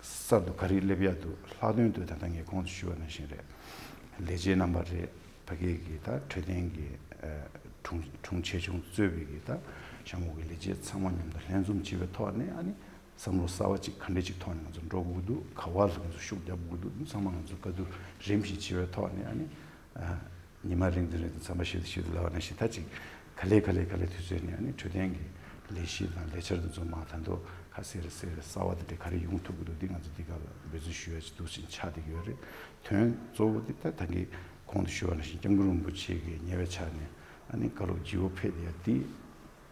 གསར་དུ་ག་རེ་སླེབས་ཡག་འདུག་ལྷག་དོན་དུ་ད་ལྟ་ངས་གོང་དུ་ཞུས་པ་ནང་བཞིན་རེད། ལས་བྱེད་རྣམ་པ་རེད། ཕ་གི་གི་ད་འཕྲོད་བསྟེན་གྱི་ཨ་དྲུང་དྲུང་ཆེ་ཆུང་གཙོས་པའི་གི་ད་གཞུང་གི་ལས་བྱེད་ཚང་མ་མཉམ་དུ་ལྷན་འཛོམས་བྱས་པའི་ཐོག་ནས། ཨ་ནི་བསམ་བློ་གསར་བ་ཅིག་ག་འདྲ་ཅིག་ཐོག་ནས་ང་ཚོ་འགྲོ་དགོས་ཀྱི་འདུག་ག་བ་ལ་ང་ཚོ་ཤུགས་རྒྱབ་དགོས་ཀྱི་འདུག་ཚང་མ་ང་ཚོ་བཀའ་བསྡུར་རིམ་བཞིན་བྱས་པའི་ཐོག་ནས། ཨ་ནི་ཨ་ཉི་མ་རིང་དུ་རིང་དུ་མཚམས་པ་ཞིག་ཏུ་ཞིག་ཏུ་ལབ་པ་ནང་བཞིན། ད་ཅིག་ག་ལེ་ག་ལེ་ག་ལེ་དུས་ཚོད་ནས། ཨ་ནི་འཕྲོད་བསྟེན་གྱི་ལས་གཞི་དང་ལས་འཆར་དེ་ཚོ་མ་ད་དུང་ཁ་གསལ་རེ་གསལ་རེ་གསར་བ་དེ་འདྲ་ག་རེ་ཡོང་ཐུབ་ཀྱི་འདུག་འདི་ང་ཚོ་འདི་ག་ལ་འབད་བརྩོན་ཞུ་ཡ་ཅིག་འདུག་ཅིག་ཆགས་བསྡད་ཀྱི་ཡོད་རེད། དོན་གཙོ་བོ་དེ་ད་ད་གིན་གོང་དུ་ཞུས་པ་ནང་བཞིན་སྐྱབས་མགོན་རིན་པོ་ཆེ་གི་ཉེ་བའི་ཆར་ནས། ཨ་ནི་བཀའ་སློབ་བརྗེ་པོ་ཕེབས་ཡ་དེ་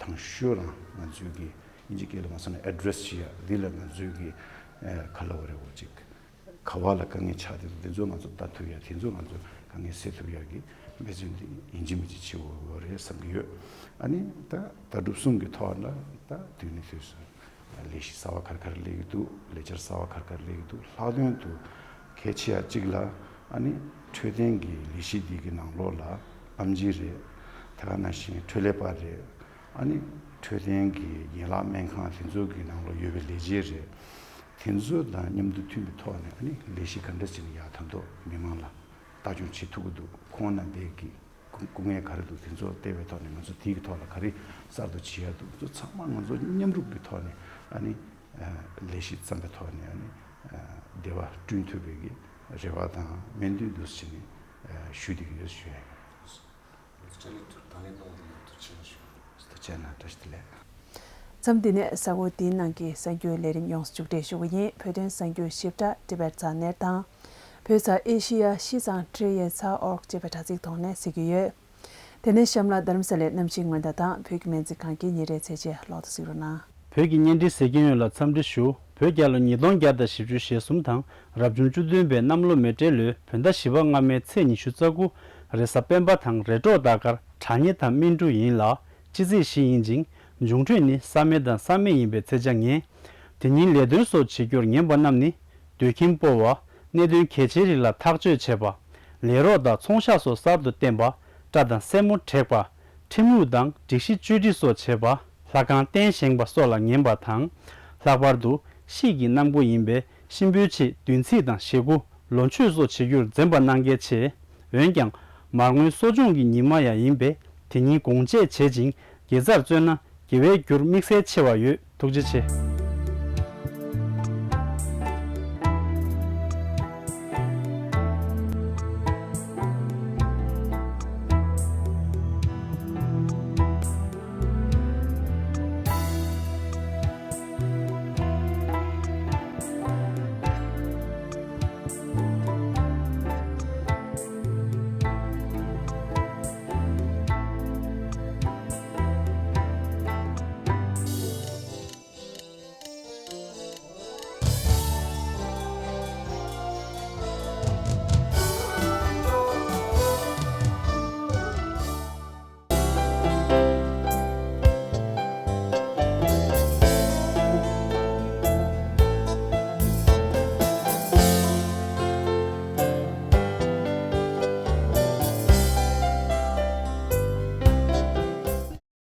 དང་ཤོས་རང་ང་ཚོས་ཀྱི་དབྱིན་ཇི་སྐད་ལ་མ་སོང་ན་ཨེ་ཌི་རེ་སི་བྱེད་ཡ་འདི་ལ་ང་ཚོས་ཀྱི་ཨ་ག་ལབ་དགོས་རེད། འོ་ཅིག་ག་བ་ལ་དཀའ་ངལ་ཆགས་བསྡད་འདུག་དེ་ཚོ་ང་ཚོ་ལྟ་ཐུབ་ཡ། དེ་ཚོ་ང་ཚོ་དཀའ་ངལ་སེལ་ཐུབ་ཡ་གི་འབད་བརྩོན་དེ་ཡིན་གཅིག་མིན་གཅིག་བྱེད་དགོས་ཀྱི་ཡོད་རེད་བསམ་གྱི་ཡོད། ཨ་ནི་ད་ལྟ་གྲུབ་གསུམ་གྱི་ཐོག་ལ་ད་དུས་ནས་དུས་སུ་ལས་གཞི་གསར་བ་ག་རེ་ག་རེ་སླེབས་ཀྱི་འདུག་ལས་འཆར་གསར་བ་ག་རེ་ག་རེ་སླེབས་ཀྱི་འདུག་ལྷག་དོན་དུ་གལ་ཆེ་ཡ་གཅིག་ལ། ཨ་ནི་འཕྲོད་བསྟེན་གྱི་ལས་གཞི་འདི་གི་ནང་ལོགས་ལ་ཨེམ་ཆི་རེད། དེ་ག་ནང་བཞིན་འཕྲོད་ལས་པ་རེད། ཨ་ནི་འཕྲོད་བསྟེན་གྱི་ཡན་ལག་སྨན་ཁང་དེ་ཚོ་གི་ནང་ལོགས་ཡོད་པའི་ལས་བྱེད་རེད། དེ་ཚོ་དང་མཉམ་དུ་མཐུན་པའི་ཐོག་ནས། ཨ་ནི་ལས་གཞི་ག་འདྲ་ཞིག་ནས་ཡར་ད་དུང་མི་མང་ལ་ལྟ་སྐྱོང་བྱེད་ཐུབ་ཀྱི་འདུག་ཁོང་རྣམ་པས་ཀྱི་སྐུ་སྐུ་ངལ་ག་རེ་འདུག་དེ་ཚོ་བལྟས་པའི་ཐོག་ནས་ང་ཚོ་དེའི་གི་ཐོག་ལ་ག་རེ་གསར་དུ་བྱེད་ཡ་འདུག་དེ་ཚོ་ཚང་མ་ང་ཚོ་མཉམ་རུབ་ཀྱི་ཐོག་ནས། ཨ་ནི་ཨ་ལས་གཞི་བརྩམས་པའི་ཐོག་ནས། ཨ་ནི་ཨ་བདེ་བ་བསྐྲུན་ཐུབ་པའི་གི་རེ་བ་དང་སྨོན་འདུན་འདུག་སེ་བྱས་ནས་ཨ་ཞུ་བསྡད་ཀྱི་ཡོད་ཞུ་ཡ་ཡིན། མཚམས་འདི་ནས་གཟའ་འཁོར་འདིའི་ནང་གི་གསར་འགྱུར་ལས་རིམ་ཡོངས་སུ་མཇུག་སྒྲིལ་ཞུ་གི་ཡིན། བོད་དོན་གསར་འགྱུར་ཞིབ་ཕྲ་ཏི་བེད་ཛ་ནལ་དང་། བོད་ས་ཨེ་ཤི་ཡ་ཤིས་ཙང་ཁྲེ་ཡེ་ཚ་ཨོར་ཅེས་པའི་དྲ་ཚིགས་ཐོག་ནས་གཟིགས་ཀྱི་ཡོད། དེ་ནས་གཤམ་ལ་རྡ་རམ་ས་ལའི་གནམ་གཤིས་སྔོན་བརྡ་དང་བོད་ཀྱི་སྨན་རྩིས་ཁང་གི་ཉིན་རེའི་ཚེས་ཆེན་ལོག་ཏུ་གཟིགས་རོགས་གནང་། བོད་ཀྱི་བརྙན་འཕྲིན་གཟིགས་མཁན་ཡོངས་ལ་འཚམས་འདྲི་ཞུ། བོད་རྒྱལ་ལོ་ཉིས་སྟོང་བརྒྱ་དང་བཞི་བཅུ་ཞེ་གསུམ་དང་རབ་བྱུང་བཅུ་བདུན་པའི་གནམ་ལོ་མེ་སྤྲེལ་ལོའི་བོད་ཟླ་བཞི་པ་སྔ་མའི་ཚེས་ཉི་ཤུ་རྩ་དགུ། རེས་གཟའ་སྤེན་པ་དང་རེས་གྲོགས་ཟླ་སྐར་དྲ་ཉེ་དང་སྨིན་དྲུག་ཡིན་ལ། སྤྱི་ཚེས་བཞི་ཡིན་ཅིང་། འབྱུང་འཕྲོད་ནི་བསམ་མེད་དང་བསམ་མེད་ཡིན་པས་ཚེས་ཆ་ངན། དེ་ཉིན་ལས་དོན་སོགས་བྱེད་རྒྱུར་ངན་པ་རྣམས་ནི། སྡོད་ཁྱིམ་སྤོ་བ། གནད་དོན་གལ་ཆེའི་རིགས་ལ་ཐག་གཅོད་བྱེད་པ། ལས་རོགས་དང་ཚོང་ཤག་སོགས་གསར་དུ་བསྟེན་པ། སྐྲ་དང་སེན་མོ་བྲེག་པ། ཁྲིམས་ལུགས་དང་སྒྲིག་གཞི་བཅོས་སྒྲིག་སོགས་བྱེད་པ། ལྷ་ཁང་རྟེན་བཞེངས་པ་སོགས་ལ་ངན་པ་དང་། ལྷག་པར་དུ་དཔྱིད་ཀྱི་གནམ་སྒོ་ཡིན་པས་གཤིན་པོའི་ཆེད་བདུན་ཚིགས་དང་ཞེ་དགུ། ལོ་མཆོད་སོགས་བྱེད་རྒྱུར་འཛེམ་པ་གནང་གལ་ཆེ། འོན་ཀྱང་མར་ངོའི་གསོ་སྦྱོང་གི་ཉི་མ་ཡང་ཡིན་པས་དེ་ཉིན་གུང་བཅད་བྱེད་ཅིང་དགེ་རྩར་བརྩོན་ན་དགེ་བའི་རྒྱུར་དམིགས་བསལ་ཆེ་བ་ཡོད། ཐུགས་རྗེ་ཆེ།